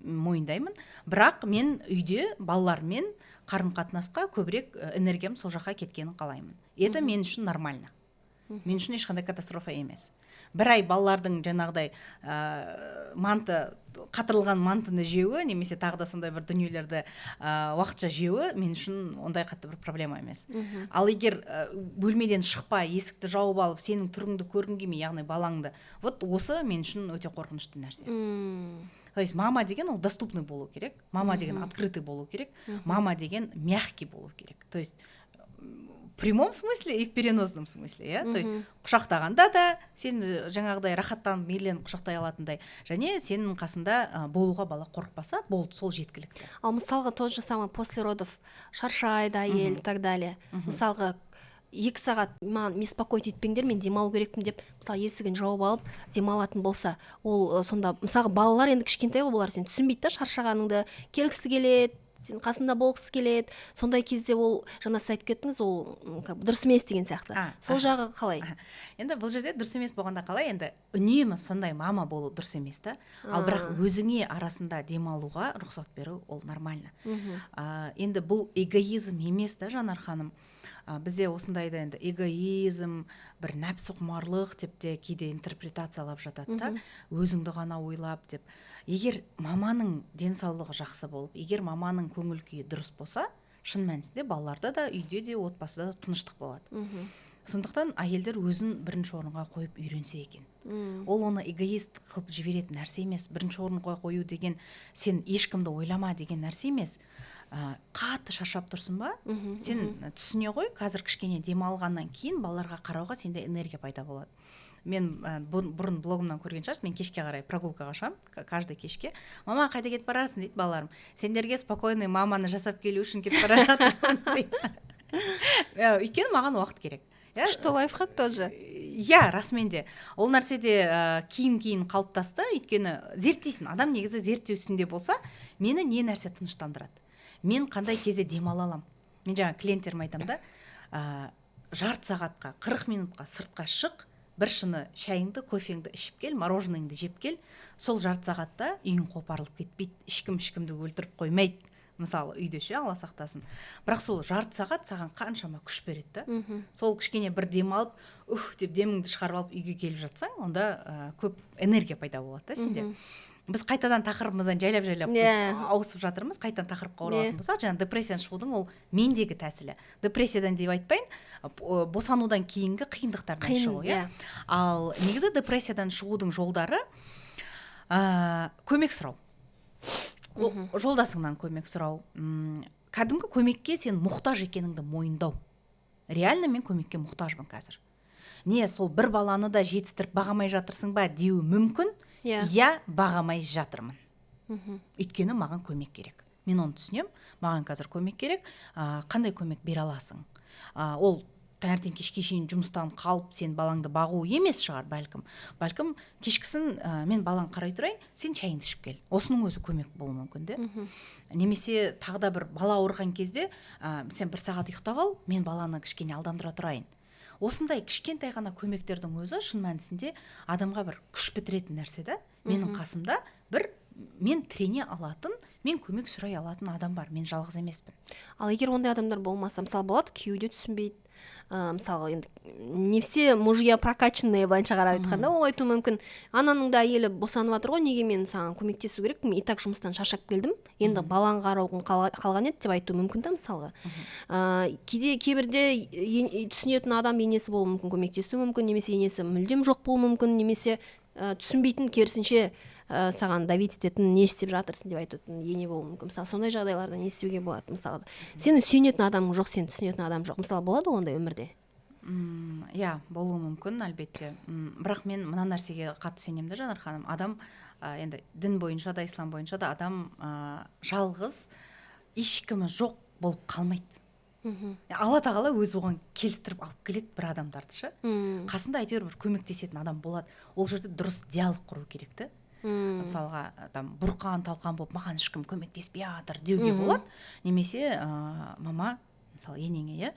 Speaker 2: мойындаймын, бірақ мен үйде балалармен қарым қатынасқа көбірек энергиям сол жаққа кеткенін қалаймын. Это мен үшін нормально, мен үшін ешқандай катастрофа емес. Бір ай балалардың жаңағыдай манты, қатырылған мантыны жеуі немесе тағы да сондай бір дүниелерді уақытша жеуі мен үшін ондай қатты бір проблема емес. Ал егер бөлмеден шықпай, есікті жауып алып, сенің түріңді көргім келмей, яғни балаңды, вот осы мен үшін өте қорқынышты нәрсе. То есть мама деген ол доступный болу керек, мама деген открытый болу керек, мама деген мягкий болу керек, то есть в прямом смысле и в переносном смысле, иә. То есть құшақтағанда да сен жаңағыдай рахаттанып, мейірленіп құшақтай алатындай және сенің қасында болуға бала қорықпаса болды, сол жеткілікті.
Speaker 1: Ал мысалға, тот же самый после родов шаршайды әйел и так далее. Мысалға, 2 сағат маған беспокоить етпеңдер, мен демалу керекпін деп, мысалы, есігін жауып алып демалатын болса, ол сонда, мысалға, балалар енді кішкентай ғой, олар сені түсінбейді да, шаршағаныңды, келгісі келеді, сен қасында болғысы келеді. Сондай кезде ол, жаңа сіз айтып кеттіңіз, ол как бы дұрыс емес деген сияқты. Сол жағы қалай?
Speaker 2: Енді бұл жерде дұрыс емес болғанда қалай, енді үнемі сондай мама болу дұрыс емес та. Ал бірақ өзіңе арасында демалуға рұқсат беру ол нормально. Енді бұл эгоизм емес та, Жанар ханым. Бізде осындайда енді эгоизм, бір нәпсіқұмарлық деп те кейде интерпретациялап жатады да, өзіңді ғана ойлап деп. Егер маманың денсаулығы жақсы болып, егер маманың көңіл күйі дұрыс болса, шын мәнісінде балаларда да, үйде де, отбасыда да тыныштық болады. Сондықтан әйелдер өзін бірінші орынға қойып үйренсе екен. Ол оны эгоист қылып жіберетін нәрсе емес. Бірінші орынға қою деген сен ешкімді ойлама деген нәрсе емес. Қатты шаршап тұрсың ба, сен түсіне ғой, қазір кішкене демалғаннан кейін балаларға қарауға сенде энергия пайда болады. Мен бұрын блогымнан көрген шығарсыз, мен кешке қарай прогулкаға шығамын каждый кешке. «Мама, қайда кетіп барасың?» – дейді балаларым. «Сендерге спокойный маманы жасап келу үшін кетіп бара жатырмын», – дейді. Өйткені маған уақыт керек, иә.
Speaker 1: Что лайфхак тоже.
Speaker 2: Иә, расымен де ол нәрсе де кейін кейін қалыптасты. Өйткені зерттейсің, адам негізі зерттеу үстінде болса, мені не нәрсе тыныштандырады, мен қандай кезде демала аламын. Мен жаңа клиенттеріме айтамын да: жарты сағатқа, 40 минутқа сыртқа шық, бір шыны шайыңды, кофеңді ішіп кел, мороженыйыңды жеп кел. Сол жарты сағатта үйің қопарылып кетпейді, ешкім ешкімді өлтіріп қоймайды, мысалы, үйде ше, Алла сақтасын. Бірақ сол жарты сағат саған қаншама күш береді да. Сол кішкене бір демалып, ух деп деміңді шығарып алып үйге келіп жатсаң, онда көп энергия пайда болады да сенде. Біз қайтадан тақырыбымыздан жайлап жайлап ауысып жатырмыз. Қайтадан тақырыпқа оралатын болсақ, жаңа депрессиядан шығудың ол мендегі тәсілі, депрессиядан деп айтпайын, босанудан кейінгі қиындықтардан
Speaker 1: Қиын,
Speaker 2: шығу, иә.
Speaker 1: Иә.
Speaker 2: Ал негізі депрессиядан шығудың жолдары көмек сұрау. Жолдасыңнан көмек сұрау, кәдімгі көмекке сен мұқтаж екеніңді мойындау. Реально мен көмекке мұқтажмын қазір. Не, сол бір баланы да жетістіріп бағамай жатырсың ба деуі мүмкін.
Speaker 1: Иә.
Speaker 2: Иә, бағамай жатырмын. Өйткені маған көмек керек. Мен оны түсінемін, маған қазір көмек керек. Қандай көмек бере аласың? Ол таңертең кешке шейін жұмыстан қалып, сен балаңды бағу емес шығар, бәлкім. Бәлкім, кешкісін мен баланы қарай тұрайын, сен шайыңды ішіп кел. Осының өзі көмек болуы мүмкін де. Немесе тағы да бір бала ауырған кезде, сен бір сағат ұйықтап ал, мен баланы кішкене алдандыра тұрайын. Осындай кішкентай ғана көмектердің өзі шын мәнісінде адамға бір күш бітіретін нәрсе да. Менің қасымда бір мен тірене алатын, мен көмек сұрай алатын адам бар, мен жалғыз емеспін.
Speaker 1: Ал егер ондай адамдар болмаса, мысалы, болады, күйеуі де түсінбейді. Мысалы, енді не все мужья прокачанные, былайынша қарап айтқанда, ол айтуы мүмкін: ананың да әйелі босанып жатыр ғой, неге мен саған көмектесу керек, мен и так жұмыстан шаршап келдім, енді баланы қарауым қалған еді деп айтуы мүмкін да, мысалға. Кейде кейбірде түсінетін адам енесі болуы мүмкін, көмектесуі мүмкін, немесе енесі мүлдем жоқ болуы мүмкін, немесе түсінбейтін, керісінше, саған давить ететін, не істеп жатырсың деп айтатын ене болуы мүмкін. Мысалы, сондай жағдайларда не істеуге болады? Мысалы, сені сүйенетін адамың жоқ, сені түсінетін адам жоқ. Мысалы, болады ғой ондай өмірде?
Speaker 2: Иә, болуы мүмкін, әлбетте. Бірақ мен мына нәрсеге қатты сенемін да, Жанар ханым. Адам, енді дін бойынша да, ислам бойынша да, адам жалғыз, ешкімі жоқ болып қалмайды. Алла тағала өзі оған келістіріп алып келеді бір адамдарды ше. Қасында әйтеуір бір көмектесетін адам болады. Ол жерде дұрыс диалог құру керек та. Мысалға, там бұрқан талқан болып, маған ешкім көмектеспей жатыр деуге болады, немесе мама, мысалы, енеңе, иә,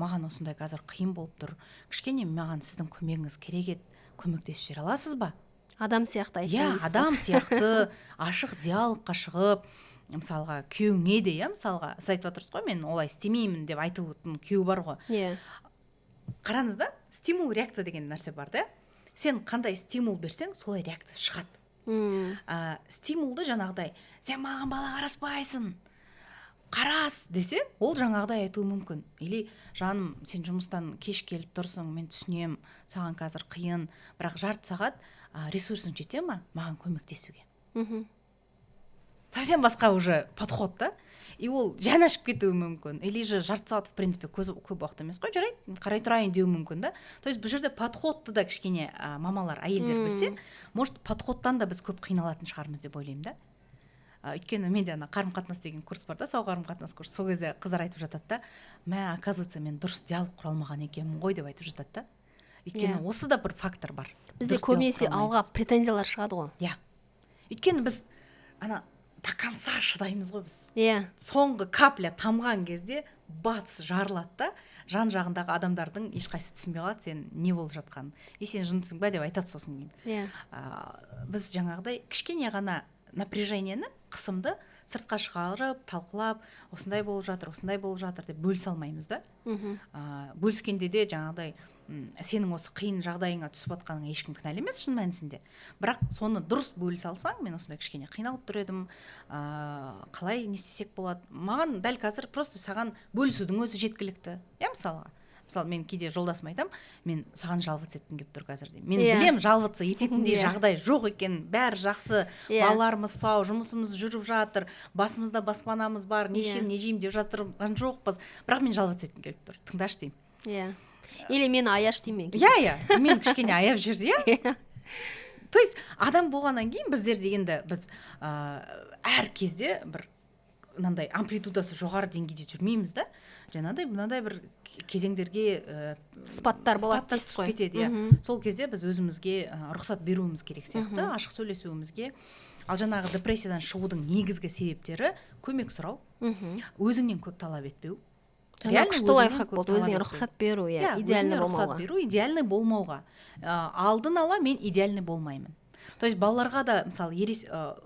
Speaker 2: маған осындай қазір қиын болып тұр, кішкене маған сіздің көмегіңіз керек еді, көмектесіп жібере аласыз ба?
Speaker 1: Адам сияқты айтсаң
Speaker 2: Иә.
Speaker 1: дейсіз ғой.
Speaker 2: Адам сияқты ашық диалогқа шығып, мысалға, күйеуіңе де, иә, мысалға, сіз айтып жатырсыз ғой, мен олай істемеймін деп айтатын күйеу бар ғой.
Speaker 1: Иә.
Speaker 2: Қараңыз да, стимул реакция деген нәрсе бар да. Сен қандай стимул берсең, солай реакция шығады. Стимулды жаңағыдай, сен маған бала қараспайсың, қарас десең, ол жаңағыдай айтуы мүмкін. Или жаным, сен жұмыстан кеш келіп тұрсың, мен түсінемін, саған қазір қиын, бірақ жарты сағат ресурсың жете ма маған көмектесуге? Совсем басқа уже подход да. И ол жан ашып кетуі мүмкін, или же жарты сағат, в принципе, көз, көп уақыт емес қой, жарайды, қарай тұрайын деуі мүмкін да. То есть бұл жерде подходты да кішкене мамалар, әйелдер білсе, может, подходтан да біз көп қиналатын шығармыз деп ойлаймын да. Өйткені менде ана қарым қатынас деген курс бар да, сау қарым қатынас курсы. Сол кезде қыздар айтып жатады да: мә, оказывается, мен дұрыс диалог құра алмаған екенмін ғой, деп айтып жатады да. Өйткені осы да бір фактор бар.
Speaker 1: Бізде
Speaker 2: Дұрыс диалог
Speaker 1: көбінесе
Speaker 2: құра
Speaker 1: алға
Speaker 2: алмаймыз.
Speaker 1: претензиялар шығады ғой.
Speaker 2: Иә, өйткені біз ана до конца шыдаймыз ғой біз. Соңғы капля тамған кезде бац, жарылады да, жан жағындағы адамдардың ешқайсысы түсінбей қалады сен не болып жатқанын. И сен жындысың ба деп айтады сосын кейін. Біз жаңағыдай кішкене ғана напряжениені, қысымды сыртқа шығарып, талқылап, осындай болып жатыр, осындай болып жатыр деп бөлісе алмаймыз да. Бөліскенде де жаңағыдай, сенің осы қиын жағдайыңа түсіп жатқаныңа ешкім кінәлі емес шын мәнісінде, бірақ соны дұрыс бөлісе алсаң, мен осындай кішкене қиналып тұр едім, қалай, не істесек болады, маған дәл қазір просто саған бөлісудің өзі жеткілікті, иә. Мысалға, мысалы, мен кейде жолдасыма айтамын: мен саған жаловаться еткім келіп тұр қазір деймін. Мен білемін, жаловаться ететіндей жағдай жоқ екен, бәрі жақсы, балаларымыз сау, жұмысымыз жүріп жатыр, басымызда баспанамыз бар, не ішемін, не жеймін деп жатырған жоқпыз, бірақ мен жаловаться еткім келіп тұр, тыңдашы деймін.
Speaker 1: Иә, или мені аяш деймін мен.
Speaker 2: Иә, мен кішкене аяп жүр, иә. То есть адам болғаннан кейін біздер дегенді біз әр кезде бір мынандай амплитудасы жоғары деңгейде жүрмейміз да, жаңағыдай мынандай бір кезеңдерге
Speaker 1: Спадтар болады
Speaker 2: спадтар
Speaker 1: дейсіз
Speaker 2: түсіп
Speaker 1: ғой.
Speaker 2: кетеді, иә. Сол кезде біз өзімізге рұқсат беруіміз керек сияқты, ашық сөйлесуімізге. Ал жаңағы депрессиядан шығудың негізгі себептері: көмек сұрау, өзіңнен көп талап етпеу.
Speaker 1: Жаңа
Speaker 2: Реально
Speaker 1: күшті
Speaker 2: өзіңнен
Speaker 1: лайфхак
Speaker 2: көп
Speaker 1: болды,
Speaker 2: талап
Speaker 1: өзіңе
Speaker 2: етпеу.
Speaker 1: рұқсат беру, иә,
Speaker 2: Иә,
Speaker 1: идеальный
Speaker 2: өзіңе рұқсат
Speaker 1: болмауға.
Speaker 2: беру, идеальный болмауға. Алдын ала мен идеальный болмаймын. То есть балаларға да, мысалы,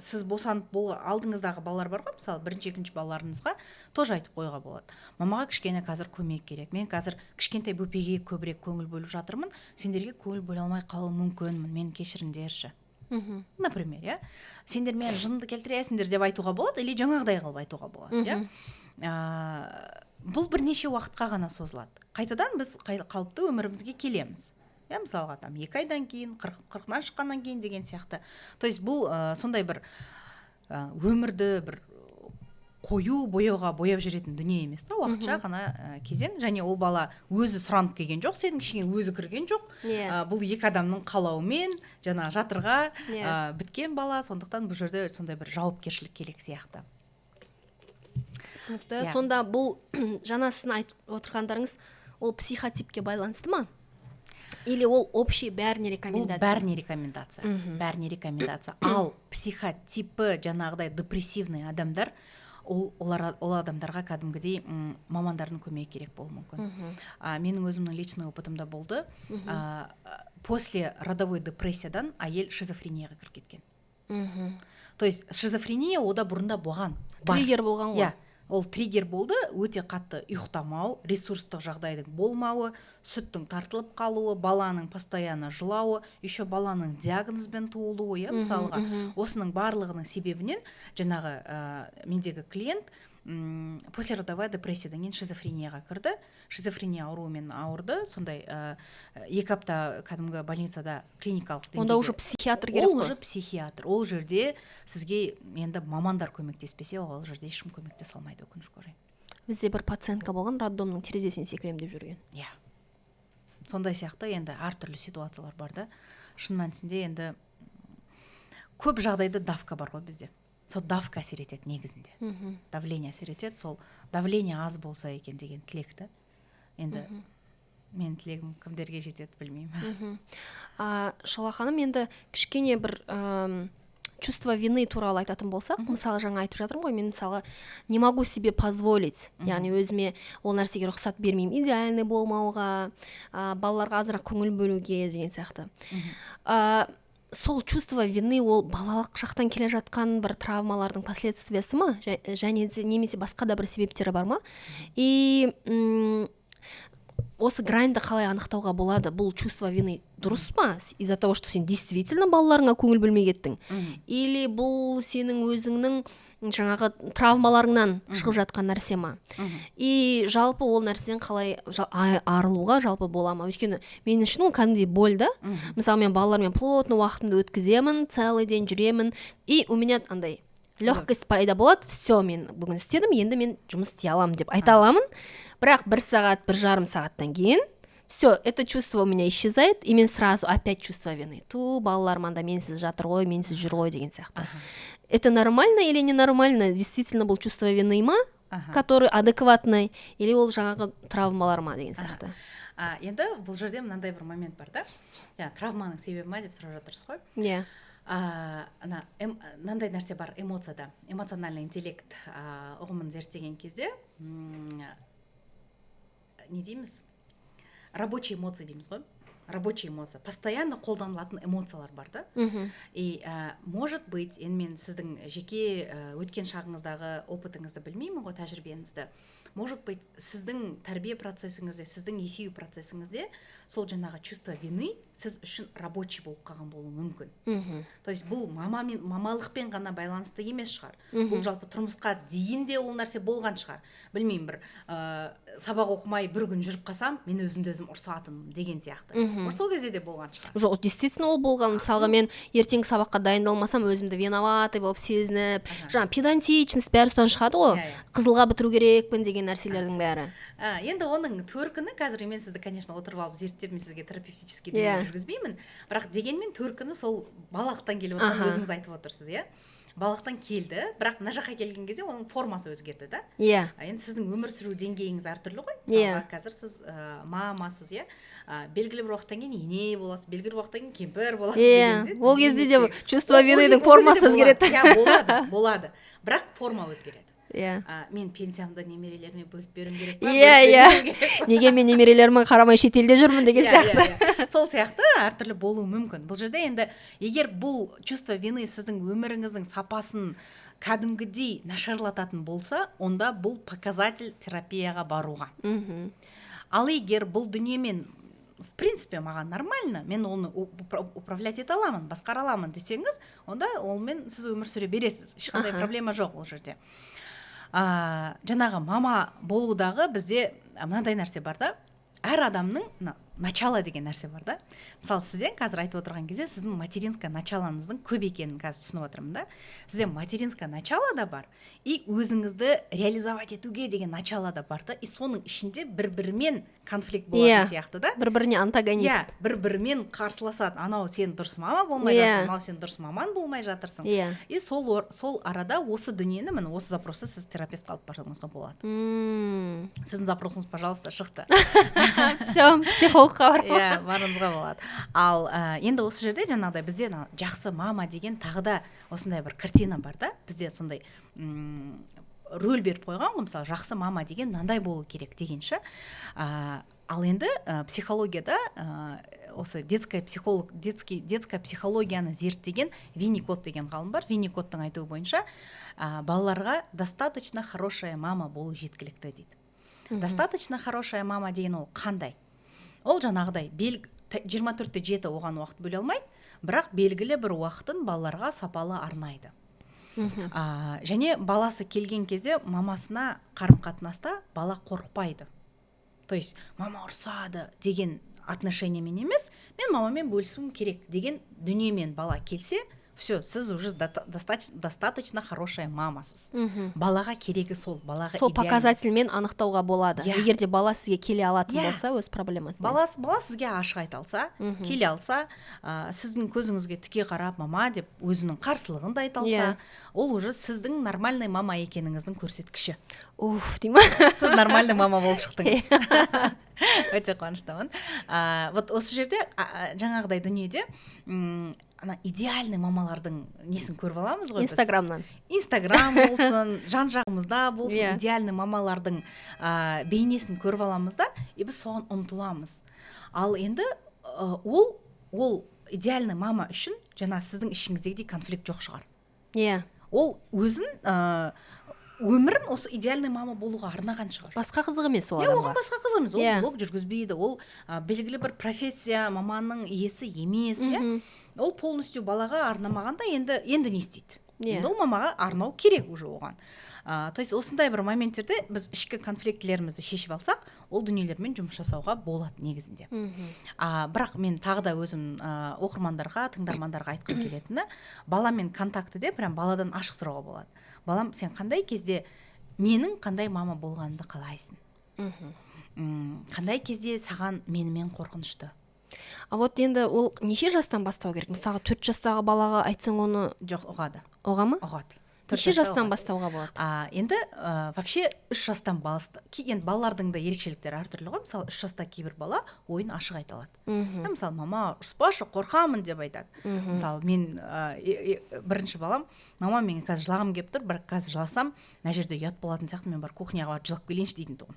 Speaker 2: сіз босанып бол, алдыңыздағы балалар бар ғой, мысалы, бірінші, екінші балаларыңызға тоже айтып қоюға болады: мамаға кішкене қазір көмек керек, мен қазір кішкентай бөпеге көбірек көңіл бөліп жатырмын, сендерге көңіл бөле алмай қалуым мүмкінмін, мені кешіріңдерші. Например, иә, сендер мені жынды келтіресіңдер деп айтуға болады или жаңағыдай қылып айтуға болады, иә. Бұл бірнеше уақытқа ғана созылады, қайтадан біз қалыпты өмірімізге келеміз, иә, мысалға, там 2 айдан кейін, қырқынан шыққаннан кейін деген сияқты. То есть бұл сондай бір өмірді бір Қою бояуға бояп жүретін дүние емес та, уақытша ғана кезең. Және ол бала өзі сұранып келген жоқ, сенің ішіңе өзі кірген жоқ. Бұл екі адамның қалауымен жаңағы жатырға біткен бала, сондықтан бұл жерде сондай бір жауапкершілік керек сияқты.
Speaker 1: Түсінікті. Сонда бұл жаңа сіздің айтып отырғандарыңыз, ол психотипке байланысты ма или ол общий, бәріне
Speaker 2: Бұл
Speaker 1: рекомендация?
Speaker 2: бәріне рекомендация, бәріне рекомендация. Ал психотипі жаңағыдай депрессивный адамдар, ол олар ол адамдарға кәдімгідей мамандардың көмегі керек болуы мүмкін. Менің өзімнің личный опытымда болды. После родовой депрессиядан әйел шизофренияға кіріп кеткен. То есть шизофрения ода бұрында болған бар.
Speaker 1: Триггер болған ғой.
Speaker 2: Иә, ол триггер болды. Өте қатты ұйықтамау, ресурстық жағдайдың болмауы, сүттің тартылып қалуы, баланың постоянно жылауы, еще баланың диагнозбен туылуы, иә, мысалға, осының барлығының себебінен жаңағы мендегі клиент послеродовая депрессиядан кейін шизофренияға кірді, шизофрения ауруымен ауырды. Сондай 2 апта кәдімгі больницада клиникалық
Speaker 1: Онда
Speaker 2: деңгейде.
Speaker 1: уже психиатр керек
Speaker 2: Ол
Speaker 1: қой.
Speaker 2: уже психиатр. Ол жерде сізге енді мамандар көмектеспесе, ол жерде ешкім көмектесе алмайды, өкінішке орай.
Speaker 1: Бізде бір пациентка болған, роддомның терезесінен секіремін деп жүрген.
Speaker 2: Иә, сондай сияқты енді әртүрлі ситуациялар бар да. Шын мәнісінде енді көп жағдайда давка бар ғой бізде, сол давка әсер етеді негізінде. Давление әсер етеді. Сол давление аз болса екен деген тілек та енді. Менің тілегім кімдерге жетеді, білмеймін.
Speaker 1: Шұғыла ханым, енді кішкене бір чувство вины туралы айтатын болсақ, мысалы, жаңа айтып жатырмын ғой, мен, мысалы, не могу себе позволить, яғни өзіме ол нәрсеге рұқсат бермеймін, идеальный болмауға, балаларға азырақ көңіл бөлуге деген сияқты. Сол чувство вины ол балалық шақтан келе жатқан бір травмалардың последствиясы ма және де немесе басқа да бір себептері бар ма? И осы граньды қалай анықтауға болады? Бұл чувство вины дұрыс па, из-за того что сен действительно балаларыңа көңіл бөлмей кеттің, или бұл сенің өзіңнің жаңағы травмаларыңнан шығып жатқан нәрсе ма? И жалпы ол нәрседен қалай арылуға жалпы бола ма? Өйткені мен үшін ол кәдімгідей боль да. Мысалы, мен балалармен плотно уақытымды өткіземін, целый день жүремін, и у меня андай легкость пайда болады: все, мен бүгін істедім, енді мен жұмыс істей аламын деп айта аламын. Бірақ бір сағат, 1,5 сағаттан кейін все это чувство у меня исчезает, и мен сразу опять чувство вины: ту, балаларым анда менсіз жатыр ғой, менсіз жүр ғой деген сияқты. Это нормально или ненормально? Действительно бұл чувство вины ма, который адекватный, или ол жаңағы травмалар ма деген сияқты?
Speaker 2: Енді бұл жерде мынандай бір момент бар да. Жаңа травманың себебі ма деп сұрап жатырсыз ғой.
Speaker 1: Иә.
Speaker 2: Ана мынандай нәрсе бар эмоцияда. Эмоциональный интеллект ұғымын зерттеген кезде не дейміз, рабочий эмоция дейміз ғой. Рабочий эмоция, постоянно қолданылатын эмоциялар бар да. И может быть, енді мен сіздің жеке өткен шағыңыздағы опытыңызды білмеймін ғой, тәжірибеңізді. Может быть, сіздің тәрбие процесіңізде, сіздің есею процесіңізде сол жаңағы чувство вины сіз үшін рабочий болып қалған болуы мүмкін. То есть бұл мамамен, мамалықпен ғана байланысты емес шығар. Бұл жалпы тұрмысқа дейін де ол нәрсе болған шығар, білмеймін. Бір сабақ оқымай бір күн жүріп қалсам, мен өзімді өзім ұрсатынмын деген сияқты. Может, сол кезде де болған шығар.
Speaker 1: Жоқ, действительно ол болған. Мысалға, мен ертеңгі сабаққа дайындалмасам, өзімді виноватый болып сезініп, жаңағы педантичность, бәрі содан шығады ғой.
Speaker 2: Иә, иә.
Speaker 1: Қызылға бітіру керекпін деген нәрселердің бәрі.
Speaker 2: Енді оның төркіні, қазір мен сізді, конечно, отырып алып зерттеп, мен сізге терапевтический жүргізбеймін, бірақ дегенмен төркіні сол балалықтан келіп отырған. Өзіңіз айтып отырсыз, иә, балалықтан келді, бірақ мына жаққа келген кезде оның формасы өзгерді да. Енді сіздің өмір сүру деңгейіңіз әртүрлі ғой. Мысалға, қазір сіз мамасыз, иә, белгілі бір уақыттан кейін ене боласыз, белгілі бір уақыттан кейін кемпір боласыз дегенде
Speaker 1: Ол кезде де
Speaker 2: зейнеттегі-
Speaker 1: чувство
Speaker 2: Ол
Speaker 1: виныдің
Speaker 2: ол кезде
Speaker 1: формасы
Speaker 2: болады.
Speaker 1: өзгереді.
Speaker 2: Иә, болады, болады, бірақ форма өзгереді. Мен пенсиямды немерелеріме бөліп беруім керек па, бөліп бермеуім керек па?
Speaker 1: Неге мен немерелеріме қарамай шетелде жүрмін деген сияқты.
Speaker 2: Иә, иә. Сол сияқты әртүрлі болуы мүмкін. Бұл жерде енді егер бұл чувство вины сіздің өміріңіздің сапасын кәдімгідей нашарлататын болса, онда бұл показатель терапияға баруға. Ал егер бұл дүниемен, в принципе, маған нормально, мен оны управлять ете аламын, басқара аламын десеңіз, онда онымен сіз өмір сүре бересіз, ешқандай проблема жоқ ол жерде. Жаңағы мама болудағы бізде мынандай нәрсе бар да, әр адамның мына Начало деген нәрсе бар да. Мысалы, сізден қазір айтып отырған кезде сіздің материнское началоңыздың көп екенін қазір түсініп отырмын да. Сізде материнское начало да бар и өзіңізді реализовать етуге деген начало да бар да, и соның ішінде бір бірімен конфликт болатын сияқты да.
Speaker 1: Бір біріне антагонист.
Speaker 2: Иә, бір бірімен қарсыласады. Анау сен дұрыс мама болмай жатырсың, мынау сен дұрыс маман болмай жатырсың. И сол арада осы дүниені, міне, осы запросты сіз терапевтке алып баруыңызға болады. Сіздің запросыңыз, пожалуйста, шықты.
Speaker 1: Все, психологқа барып.
Speaker 2: Иә, баруыңызға болады. Ал енді осы жерде жаңағыдай бізде ана жақсы мама деген тағы да осындай бір картина бар да. Бізде сондай рөл беріп қойған ғой, мысалы, жақсы мама деген мынандай болу керек деген ше. Ал енді психологияда осы детская психолог детский детская психологияны зерттеген Винникот деген ғалым бар. Винникоттың айтуы бойынша, балаларға достаточно хорошая мама болу жеткілікті дейді. Достаточно хорошая мама деген ол қандай? Ол жаңағыдай 24/7 оған уақыт бөле алмайды, бірақ белгілі бір уақытын балаларға сапалы арнайды. Және баласы келген кезде мамасына қарым қатынаста бала қорықпайды, то есть мама ұрсады деген отношениемен емес, мен мамамен бөлісуім керек деген дүниемен бала келсе, все, сіз уже достаточно хорошая мамасыз. Балаға керегі сол, балаға
Speaker 1: Сол
Speaker 2: идеальный.
Speaker 1: показательмен анықтауға болады.
Speaker 2: Иә.
Speaker 1: Егер де бала сізге келе алатын
Speaker 2: Иә.
Speaker 1: болса өз проблемасымен.
Speaker 2: Бала сізге ашық айта алса, келе алса, сіздің көзіңізге тіке қарап, мама деп өзінің қарсылығын да айта алса, ол уже сіздің нормальный мама екеніңіздің көрсеткіші.
Speaker 1: Уф деймін.
Speaker 2: Сіз нормальный мама болып шықтыңыз, өте қуаныштымын. Вот осы жерде жаңағыдай дүниеде ана идеальный мамалардың несін көріп аламыз ғой біз.
Speaker 1: Инстаграмнан.
Speaker 2: Инстаграм болсын, жан жағымызда болсын, идеальный мамалардың бейнесін көріп аламыз да, и біз соған ұмтыламыз. Ал енді ол идеальный мама үшін жаңа сіздің ішіңіздегідей конфликт жоқ шығар. Ол өзін өмірін осы идеальный мама болуға арнаған шығар.
Speaker 1: Басқа қызық емес ол
Speaker 2: Иә,
Speaker 1: адамға.
Speaker 2: оған басқа қызық емес. Ол блог жүргізбейді, ол белгілі бір профессия маманның иесі емес, иә. Ол полностью балаға арнамағанда, енді не істейді? Енді ол мамаға арнау керек уже оған. То есть осындай бір моменттерде біз ішкі конфликтілерімізді шешіп алсақ, ол дүниелермен жұмыс жасауға болады негізінде. Бірақ мен тағы да өзім оқырмандарға, тыңдармандарға айтқым келетіні, баламен контактіде прям баладан ашық сұрауға болады. Балам, сен қандай кезде менің қандай мама болғанымды қалайсың? Қандай кезде саған менімен қорқынышты?
Speaker 1: А вот енді ол неше жастан бастау керек? Мысалға, 4 жастағы балаға айтсаң, оны
Speaker 2: Жоқ, ұғады.
Speaker 1: Ұға ма?
Speaker 2: Ұғады. 4
Speaker 1: Неше
Speaker 2: жаста
Speaker 1: жастан
Speaker 2: ұғады.
Speaker 1: бастауға болады?
Speaker 2: Енді вообще 3 жастан енді балалардың да ерекшеліктері әртүрлі ғой. Мысалы, 3 жаста кейбір бала ойын ашық айта алады. Мысалы, мама, ұрыспашы, қорқамын деп айтады. Мысалы, мен бірінші балам: мама, мен қазір жылағым келіп тұр, бірақ қазір жыласам, мына жерде ұят болатын сияқты, мен барып кухняға барып жылап келейінші дейтін тұғын.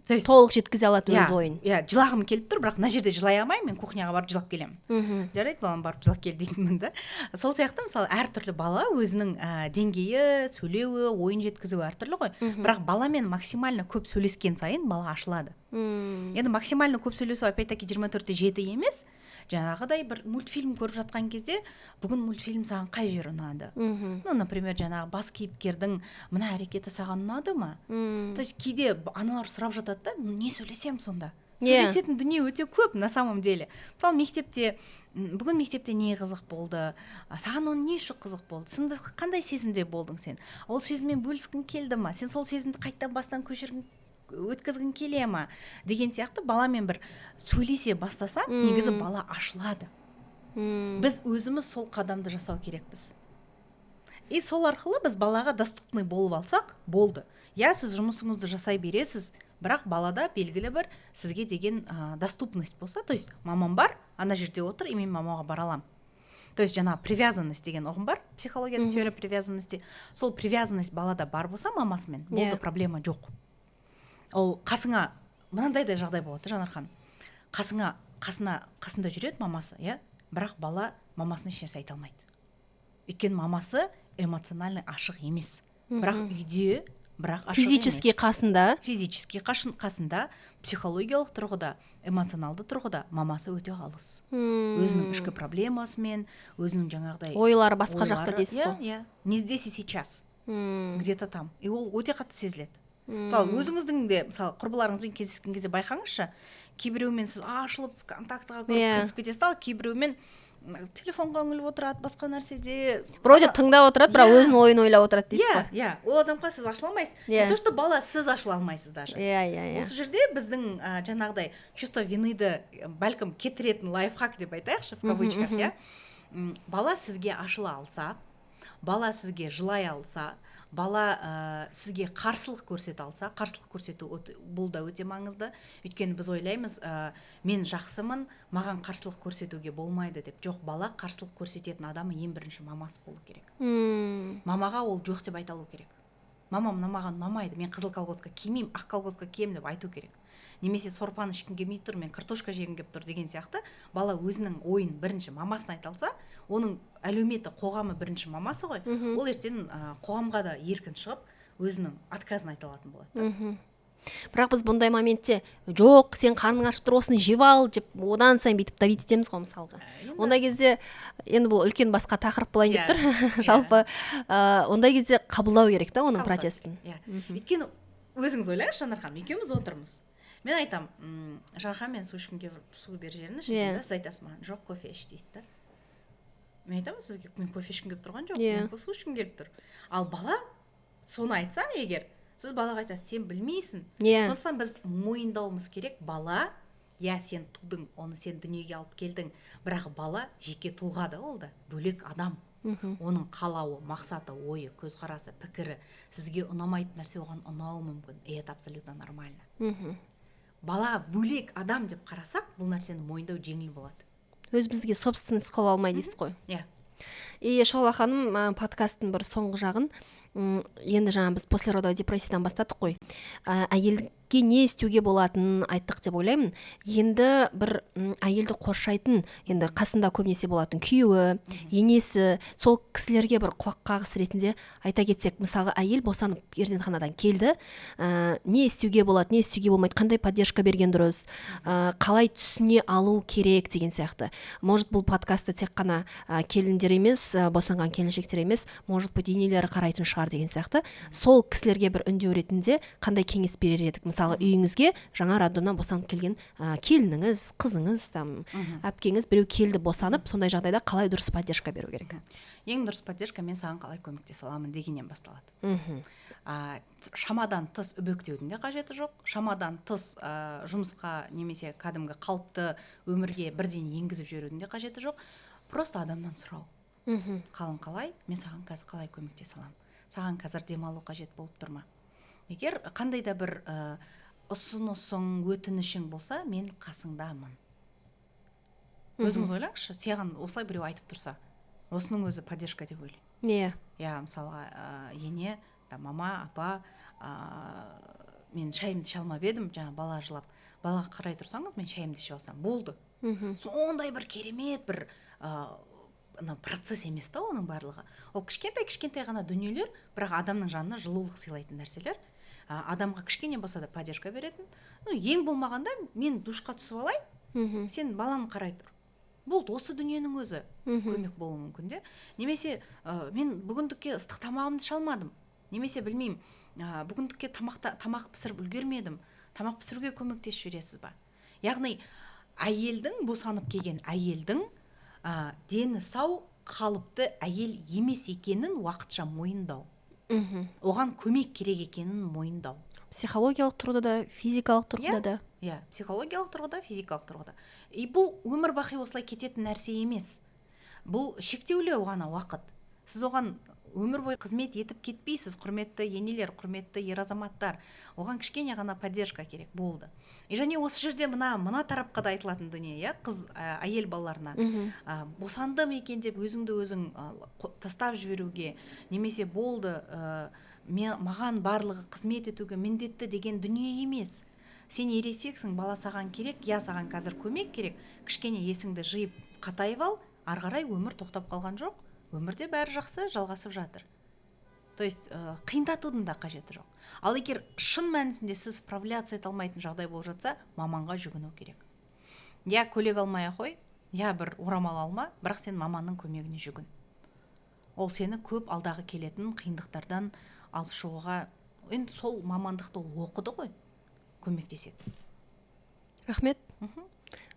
Speaker 2: То есть
Speaker 1: Толық жеткізе алады
Speaker 2: Иә,
Speaker 1: өз ойын.
Speaker 2: Иә, жылағым келіп тұр, бірақ мына жерде жылай алмаймын, мен кухняға барып жылап келемін. Жарайды, балам, барып жылап кел дейтінмін да. Сол сияқты, мысалы, әртүрлі бала өзінің деңгейі, сөйлеуі, ойын жеткізуі әртүрлі ғой. Бірақ баламен максимально көп сөйлескен сайын бала ашылады. Енді максимально көп сөйлесу опять таки 24/7 емес, жаңағыдай бір мультфильм көріп жатқан кезде: бүгін мультфильм саған қай жері ұнады? Ну, например, жаңағы бас кейіпкердің мына әрекеті саған ұнады ма? То есть кейде аналар сұрап жатады да: не сөйлесем сонда? Сөйлесетін дүние өте көп на самом деле. Мысалы, мектепте бүгін мектепте не қызық болды, саған оның не үшін қызық болды, сынды қандай сезімде болдың, сен ол сезіммен бөліскің келді ма, сен сол сезімді қайтадан бастан көшіргің, өткізгің келе ма деген сияқты баламен бір сөйлесе бастасаң, негізі бала ашылады. Біз өзіміз сол қадамды жасау керекпіз, и сол арқылы біз балаға доступный болып алсақ болды. Иә, сіз жұмысыңызды жасай бересіз, бірақ балада белгілі бір сізге деген доступность болса, то есть мамам бар, ана жерде отыр, и мен мамаға бара аламын. То есть жаңағы привязанность деген ұғым бар психологияда, теория привязанности. Сол привязанность балада бар болса мамасымен, болды, проблема жоқ. Ол қасыңа, мынандай да жағдай болады, Жанар ханым, қасыңа қасына қасында жүреді мамасы, иә, бірақ бала мамасына ешнәрсе айта алмайды, өйткені мамасы эмоционально ашық емес, бірақ үйде, бірақ ашық
Speaker 1: Физически
Speaker 2: емес.
Speaker 1: қасында.
Speaker 2: Физически қасында, психологиялық тұрғыда, эмоционалды тұрғыда мамасы өте алыс. Өзінің ішкі проблемасымен, өзінің жаңағыдай
Speaker 1: Ойлары басқа жақта
Speaker 2: ойлары-
Speaker 1: дейсіз
Speaker 2: Иә,
Speaker 1: ғой.
Speaker 2: иә, не здесь и сейчас, где то там, и ол өте қатты сезіледі. Мысалы, өзіңіздің де, мысалы, құрбыларыңызбен кездескен кезде байқаңызшы, кейбіреумен сіз ашылып, контактыға көріп, кірісіп кетесіз, ал кейбіреумен телефонға үңіліп отырады, басқа нәрседе.
Speaker 1: Вроде тыңдап отырады, бірақ өзінің ойын ойлап отырады дейсіз ғой.
Speaker 2: Иә, ол адамға сіз ашыла алмайсыз. Не то что бала, сіз ашыла алмайсыз даже.
Speaker 1: иә иә иә
Speaker 2: Осы жерде біздің жаңағыдай чувство вины ды бәлкім кетіретін лайфхак деп айтайықшы, в кавычках, иә. Бала сізге ашыла алса, бала сізге жылай алса, бала сізге қарсылық көрсете алса, қарсылық көрсету бұл да өте маңызды. Өйткені біз ойлаймыз, мен жақсымын, маған қарсылық көрсетуге болмайды деп. Жоқ, бала қарсылық көрсететін адамы ең бірінші мамасы болу керек. Мамаға ол жоқ деп айта алу керек. «Мама, мына маған ұнамайды, мен қызыл колготка кимеймін, ақ колготка киемін», — деп айту керек. Немесе «Сорпаны ішкім келмей тұр, мен картошка жегім келіп тұр» деген сияқты. Бала өзінің ойын бірінші мамасына айта алса, оның әлеуметі, қоғамы бірінші мамасы ғой. Ол ертең қоғамға да еркін шығып, өзінің отказ ын айта алатын болады да.
Speaker 1: Бірақ біз бұндай моментте «Жоқ, сен қарның ашып тұр, осыны жеп ал» деп, одан сайын бүйтіп давить етеміз ғой, мысалға. Ондай кезде енді бұл үлкен басқа тақырып болайын деп тұр. Жалпы, ондай кезде қабылдау керек та оның
Speaker 2: Қабылдау.
Speaker 1: протестін.
Speaker 2: Иә, өйткені өзіңіз ойлаңызшы, Жанар ханым, екеуміз отырмыз, мен айтамын: «Жанар ханым, мен су ішкім келіп, су беріп жіберіңізші», — деймін да. Сіз айтасыз маған: «Жоқ, кофе іш», — дейсіз да. Мен айтамын сізге: «Мен кофе ішкім келіп тұрған жоқ, мен су ішкім келіп тұр». Ал бала соны айтса егер, сіз балаға айтасыз: «Сен білмейсің». Сондықтан біз мойындауымыз керек: бала, иә, сен тудың оны, сен дүниеге алып келдің, бірақ бала жеке тұлға да, ол да бөлек адам. Оның қалауы, мақсаты, ойы, көзқарасы, пікірі, сізге ұнамайтын нәрсе оған ұнауы мүмкін, и это абсолютно нормально. Бала бөлек адам деп қарасақ, бұл нәрсені мойындау жеңіл болады.
Speaker 1: Өзімізге собственность қылып алмай дейсіз ғой.
Speaker 2: Иә.
Speaker 1: И, Шұғыла ханым, подкасттың бір соңғы жағын, енді жаңа біз послеродовой депрессиядан бастадық қой, әйелге не істеуге болатынын айттық деп ойлаймын. Енді бір әйелді қоршайтын, енді қасында көбінесе болатын күйеуі, енесі, сол кісілерге бір құлақ қағыс ретінде айта кетсек. Мысалға, әйел босанып перзентханадан келді, не істеуге болады, не істеуге болмайды, қандай поддержка берген дұрыс, қалай түсіне алу керек деген сияқты. Может, бұл подкастты тек қана келіндер емес, босанған келіншектер емес, может быть, енелері қарайтын шығар деген сияқты. Сол кісілерге бір үндеу ретінде қандай кеңес берер едік? Мысалы, үйіңізге жаңа роддомнан босанып келген келініңіз, қызыңыз, там, әпкеңіз, біреу келді босанып, сондай жағдайда қалай дұрыс поддержка беру керек?
Speaker 2: Ең дұрыс поддержка «Мен саған қалай көмектесе аламын?» дегеннен басталады. Шамадан тыс үбектеудің де қажеті жоқ, шамадан тыс жұмысқа немесе кәдімгі қалыпты өмірге бірден енгізіп жіберудің де қажеті жоқ. Просто адамнан сұрау: «Қалың қалай? Мен саған қазір қалай көмектесе аламын? Саған қазір демалу қажет болып тұр ма? Егер қандай да бір ұсынысың, өтінішің болса, мен қасыңдамын». Өзіңіз ойлаңызшы, саған осылай біреу айтып тұрса, осының өзі поддержка деп ойлаймын. Иә, мысалға, ене да, мама, апа, мен шайымды іше алмап едім, жаңа бала жылап, балаға қарай тұрсаңыз, мен шайымды ішіп алсам болды. Сондай бір керемет бір ана процесс емес та оның барлығы. Ол кішкентай кішкентай ғана дүниелер, бірақ адамның жанына жылулық сыйлайтын нәрселер, адамға кішкене болса да поддержка беретін. Ну, ең болмағанда, «Мен душқа түсіп алайын, сен баланы қарай тұр», болды, осы дүниенің өзі көмек болуы мүмкін де. Немесе «Мен бүгіндікке ыстық тамағымды іше алмадым» немесе, білмеймін, «Бүгіндікке тамақ пісіріп үлгермедім, тамақ пісіруге көмектесіп жібересіз ба?» Яғни әйелдің, босанып келген әйелдің дені сау, қалыпты әйел емес екенін уақытша мойындау, оған көмек керек екенін мойындау.
Speaker 1: Психологиялық тұрғыда да, физикалық тұрғыда да.
Speaker 2: Иә, психологиялық тұрғыда, физикалық тұрғыда. И бұл өмір бақи осылай кететін нәрсе емес, бұл шектеулі ғана уақыт. Сіз оған өмір бойы қызмет етіп кетпейсіз, құрметті енелер, құрметті ер азаматтар. Оған кішкене ғана поддержка керек болды. И және осы жерде мына тарапқа да айтылатын дүние, иә, қыз, әйел балаларына: босандым екен деп өзіңді өзің тастап жіберуге немесе болды, мен, маған барлығы қызмет етуге міндетті деген дүние емес. Сен ересексің, бала саған керек, иә, саған қазір көмек керек. Кішкене есіңді жиып, қатайып ал, ары қарай өмір тоқтап қалған жоқ, өмірде бәрі жақсы жалғасып жатыр. То есть қиындатудың да қажеті жоқ. Ал егер шын мәнісінде сіз справляться ете алмайтын жағдай болып жатса, маманға жүгіну керек. Иә, көйлек алмай ақ қой, иә, бір орамал алма, бірақ сен маманның көмегіне жүгін. Ол сені көп алдағы келетін қиындықтардан алып шығуға Енді сол мамандықты ол оқыды ғой, көмектеседі.
Speaker 1: Рахмет.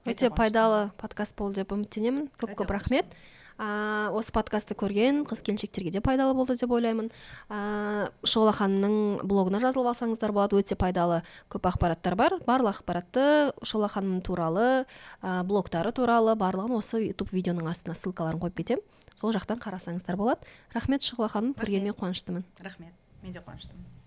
Speaker 1: Өте пайдалы подкаст болды деп үміттенемін. Көп көп рахмет. Осы подкастты көрген қыз келіншектерге де пайдалы болды деп ойлаймын. Шұғыла ханымның блогына жазылып алсаңыздар болады, өте пайдалы көп ақпараттар бар. Барлық ақпаратты Шұғыла ханым туралы, блогтары туралы барлығын осы YouTube видеоның астына ссылкаларын қойып кетемін, сол жақтан қарасаңыздар болады. Рахмет, Шұғыла ханым, көргеніме қуаныштымын.
Speaker 2: Рахмет, мен де қуаныштымын.